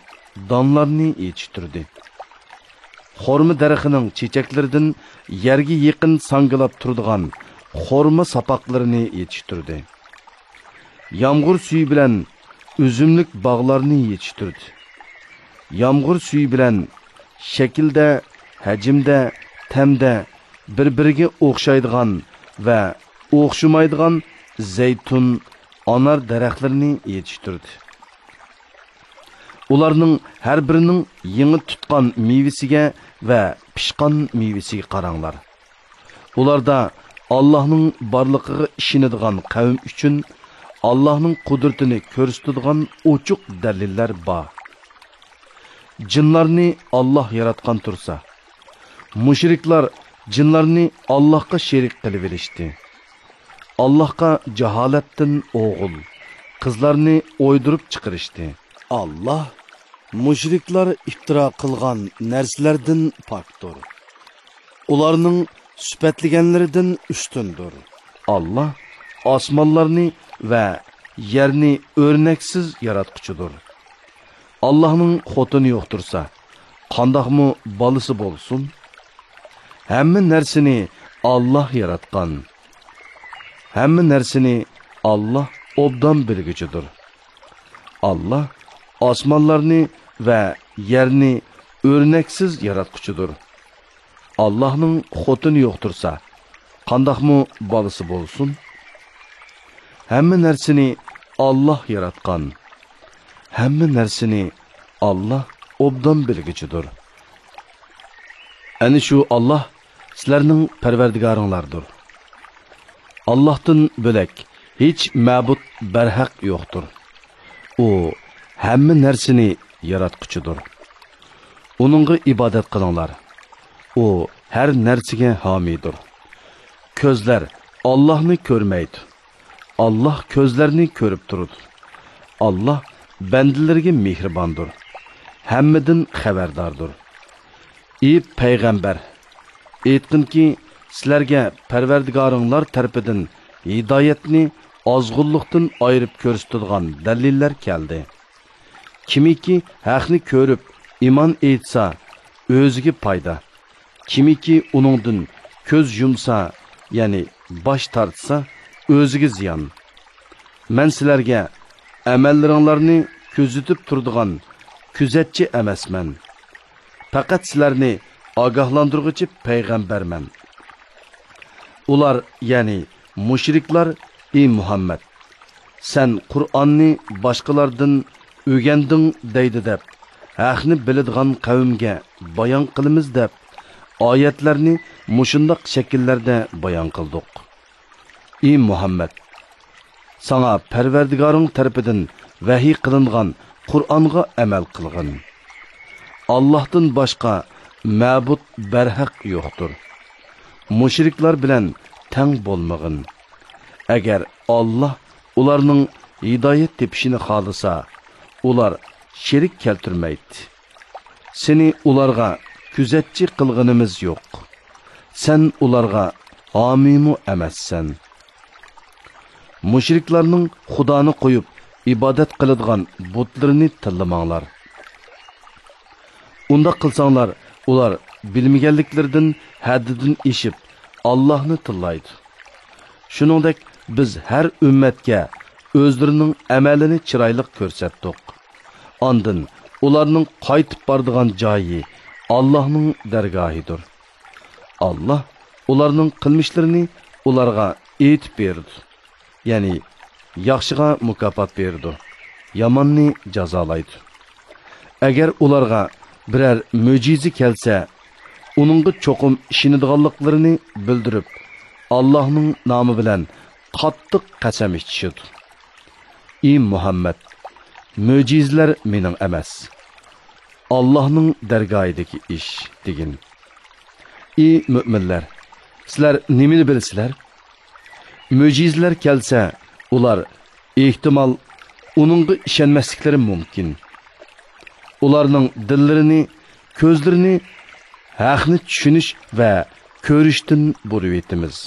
دانلارنى يېتىشتۈردى. خورما دەرىخىنىڭ چېچەكلىرىدىن يەرگە يېقىن ساڭگىلاپ تۇرىدىغان خورما ساپاقلىرىنى يېتىشتۈردى. يامغۇر سۈيى بىلەن ئۈزۈملۈك باغلارنى يېتىشتۈردى. يامغۇر سۈيى بىلەن شەكىلدە، ھەجىمدە، تەمدە بىر-بىرىگە ئوخشايدىغان ۋە ئوخشىمايدىغان زەيتۇن، ئانار دەرەخلىرىنى يېتىشتۈردى. ئۇلارنىڭ ھەر بىرىنىڭ يېڭى تۇتقان مېۋىسىگە ۋە پىشقان مېۋىسىگە قاراڭلار. ئۇلاردا ئاللاھنىڭ بارلىقىغا ئىشىنىدىغان قەۋم ئۈچۈن ئاللاھنىڭ قۇدرىتىنى كۆرسىتىدىغان ئوچۇق دەلىللەر بار. جىنلارنى ئاللاھ ياراتقان تۇرسا، مۇشرىكلار جىنلارنى ئاللاھقا شېرىك قىلىۋېلىشتى. ئاللاھقا جاھالەتتىن ئوغۇل، قىزلارنى ئويدۇرۇپ چىقىرىشتى. ئاللاھ مۇشرىكلار ئىپتىرا قىلغان نەرسىلەردىن پاكتۇر. ئۇلارنىڭ سۈپەتلىگەنلىرىدىن ئۈستۈندۇر. ئاللاھ ئاسمانلارنى ۋە يەرنى ئۆرنەكسىز ياراتقۇچىدۇر. ئاللاھنىڭ خوتۇنى يوقتۇرسا، قانداقمۇ بالىسى بولسۇن؟ ھەممە نەرسىنى ئاللاھ ياراتقان. ھەممە نەرسىنى ئاللاھ ئوبدان بىلگۈچىدۇر. ئاللاھ ئاسمانلارنى ۋە يەرنى ئۆرنەكسىز ياراتقۇچىدۇر. ئاللاھنىڭ خوتۇنى يوقتۇرسا، قانداقمۇ بالىسى بولسۇن؟ ھەممە نەرسىنى ئاللاھ ياراتقان. ھەممە نەرسىنى ئاللاھ ئوبدان بىلگۈچىدۇر. ئەنە شۇ ئاللاھ سىلەرنىڭ پەرۋەردىگارىڭلاردۇر. ئاللاھتىن بۆلەك ھېچ مەبۇد بەرھەق يوقتۇر. ئۇ ھەممە نەرسىنى ياراتقۇچىدۇر. ئۇنىڭغا ئىبادەت قىلىڭلار. ئۇ ھەر نەرسىگە ھامىيدۇر. كۆزلەر ئاللاھنى كۆرمەيدۇ. ئاللاھ كۆزلەرنى كۆرۈپ تۇرىدۇ. ئاللاھ بەندىلىرىگە مېھرىباندۇر. ھەممىدىن خەۋەرداردۇر. ئى پەيغەمبەر، ئېيتقىنكى، سىلەرگە پەرۋەردىگارىڭلار تەرىپىدىن ھىدايەتنى ئازغۇنلۇقتىن ئايرىپ كۆرسىتىدىغان دەلىللەر كەلدى. كىمكى ھەقنى كۆرۈپ ئىمان ئېيتسا، ئۆزىگە پايدا. كىمكى ئۇنىڭدىن كۆز يۇمسا، يەنى باش تارتسا، ئۆزىگە زىيان. مەن سىلەرگە ئەمەللىرىڭلارنى كۆزىتىپ تۇرىدىغان كۆزەتچى ئەمەسمەن. پەقەت سىلەرنى ئاگاھلاندۇرغۇچى پەيغەمبەرمەن. ئۇلار، يەنى مۇشرىكلار، ئى مۇھەممەد، سەن قۇرئاننى باشقىلاردىن ئۆگەندىڭ دەيدۇ دەپ، ھەقنى بىلىدىغان قەۋمگە بايان قىلىمىز دەپ، ئايەتلەرنى مۇشۇنداق شەكىللەردە بايان قىلدۇق. ئى مۇھەممەد، ساڭا پەرۋەردىگارىڭ تەرىپىدىن ۋەھىي قىلىنغان قۇرئانغا ئەمەل قىلغىن. ئاللاھتىن باشقا مەبۇد بەرھەق يوقتۇر. مۇشرىكلار بىلەن تەڭ بولمىغىن. ئەگەر ئاللاھ ئۇلارنىڭ ھىدايەت تېپىشىنى خالىسا، ئۇلار شېرىك كەلتۈرمەيتتى. سېنى ئۇلارغا كۆزەتچى قىلغىنىمىز يوق. سەن ئۇلارغا ھامىيمۇ ئەمەسسەن. مۇشرىكلارنىڭ خۇدانى قويۇپ ئىبادەت قىلىدىغان بۇتلىرىنى تىللىماڭلار. ئۇنداق قىلساڭلار، ئۇلار بىلمىگەنلىكلىرىدىن ھەددىدىن ئېشىپ، ئاللاھنى تىللايدۇ. شۇنىڭدەك بىز ھەر ئۈممەتكە ئۆزلىرىنىڭ ئەمەلىنى چىرايلىق كۆرسەتتۇق. ئاندىن ئۇلارنىڭ قايتىپ بارىدىغان جايى ئاللاھنىڭ دەرگاھىدۇر. ئاللاھ ئۇلارنىڭ قىلمىشلىرىنى ئۇلارغا ئېيتىپ بېرىدۇ. يەنى ياخشىغا مۇكاپات بېرىدۇ، ياماننى جازالايدۇ. ئەگەر ئۇلارغا بىرەر مۆجىزە كەلسە، ئۇنىڭغا چوقۇم ئىشىنىدىغانلىقلىرىنى بىلدۈرۈپ، ئاللاھنىڭ نامى بىلەن قاتتىق قەسەم ئىچىشىدۇ. ئى مۇھەممەد، مۆجىزىلەر مېنىڭ ئەمەس، ئاللاھنىڭ دەرگاھىدىكى ئىش، دېگىن. ئى مۆمىنلەر، سىلەر نېمىنى بىلىسىلەر؟ مۆجىزىلەر كەلسە، ئۇلار ئېھتىمال ئۇنىڭغا ئىشەنمەسلىكلىرى مۇمكىن. ئۇلارنىڭ دىللىرىنى، كۆزلىرىنى ھەقنى چۈشىنىش ۋە كۆرۈشتىن بۇرۇۋېتىمىز.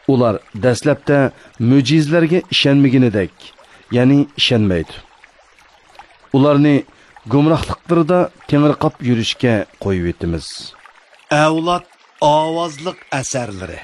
ئۇلار دەسلەپتە مۆجىزىلەرگە ئىشەنمىگىنىدەك، يەنى ئىشەنمەيدۇ. ئۇلارنى گۇمراھلىقلىرىدا تېڭىرقاپ يۈرۈشكە قويۇۋېتىمىز. ئەۋلاد ئاۋازلىق ئەسەرلىرى.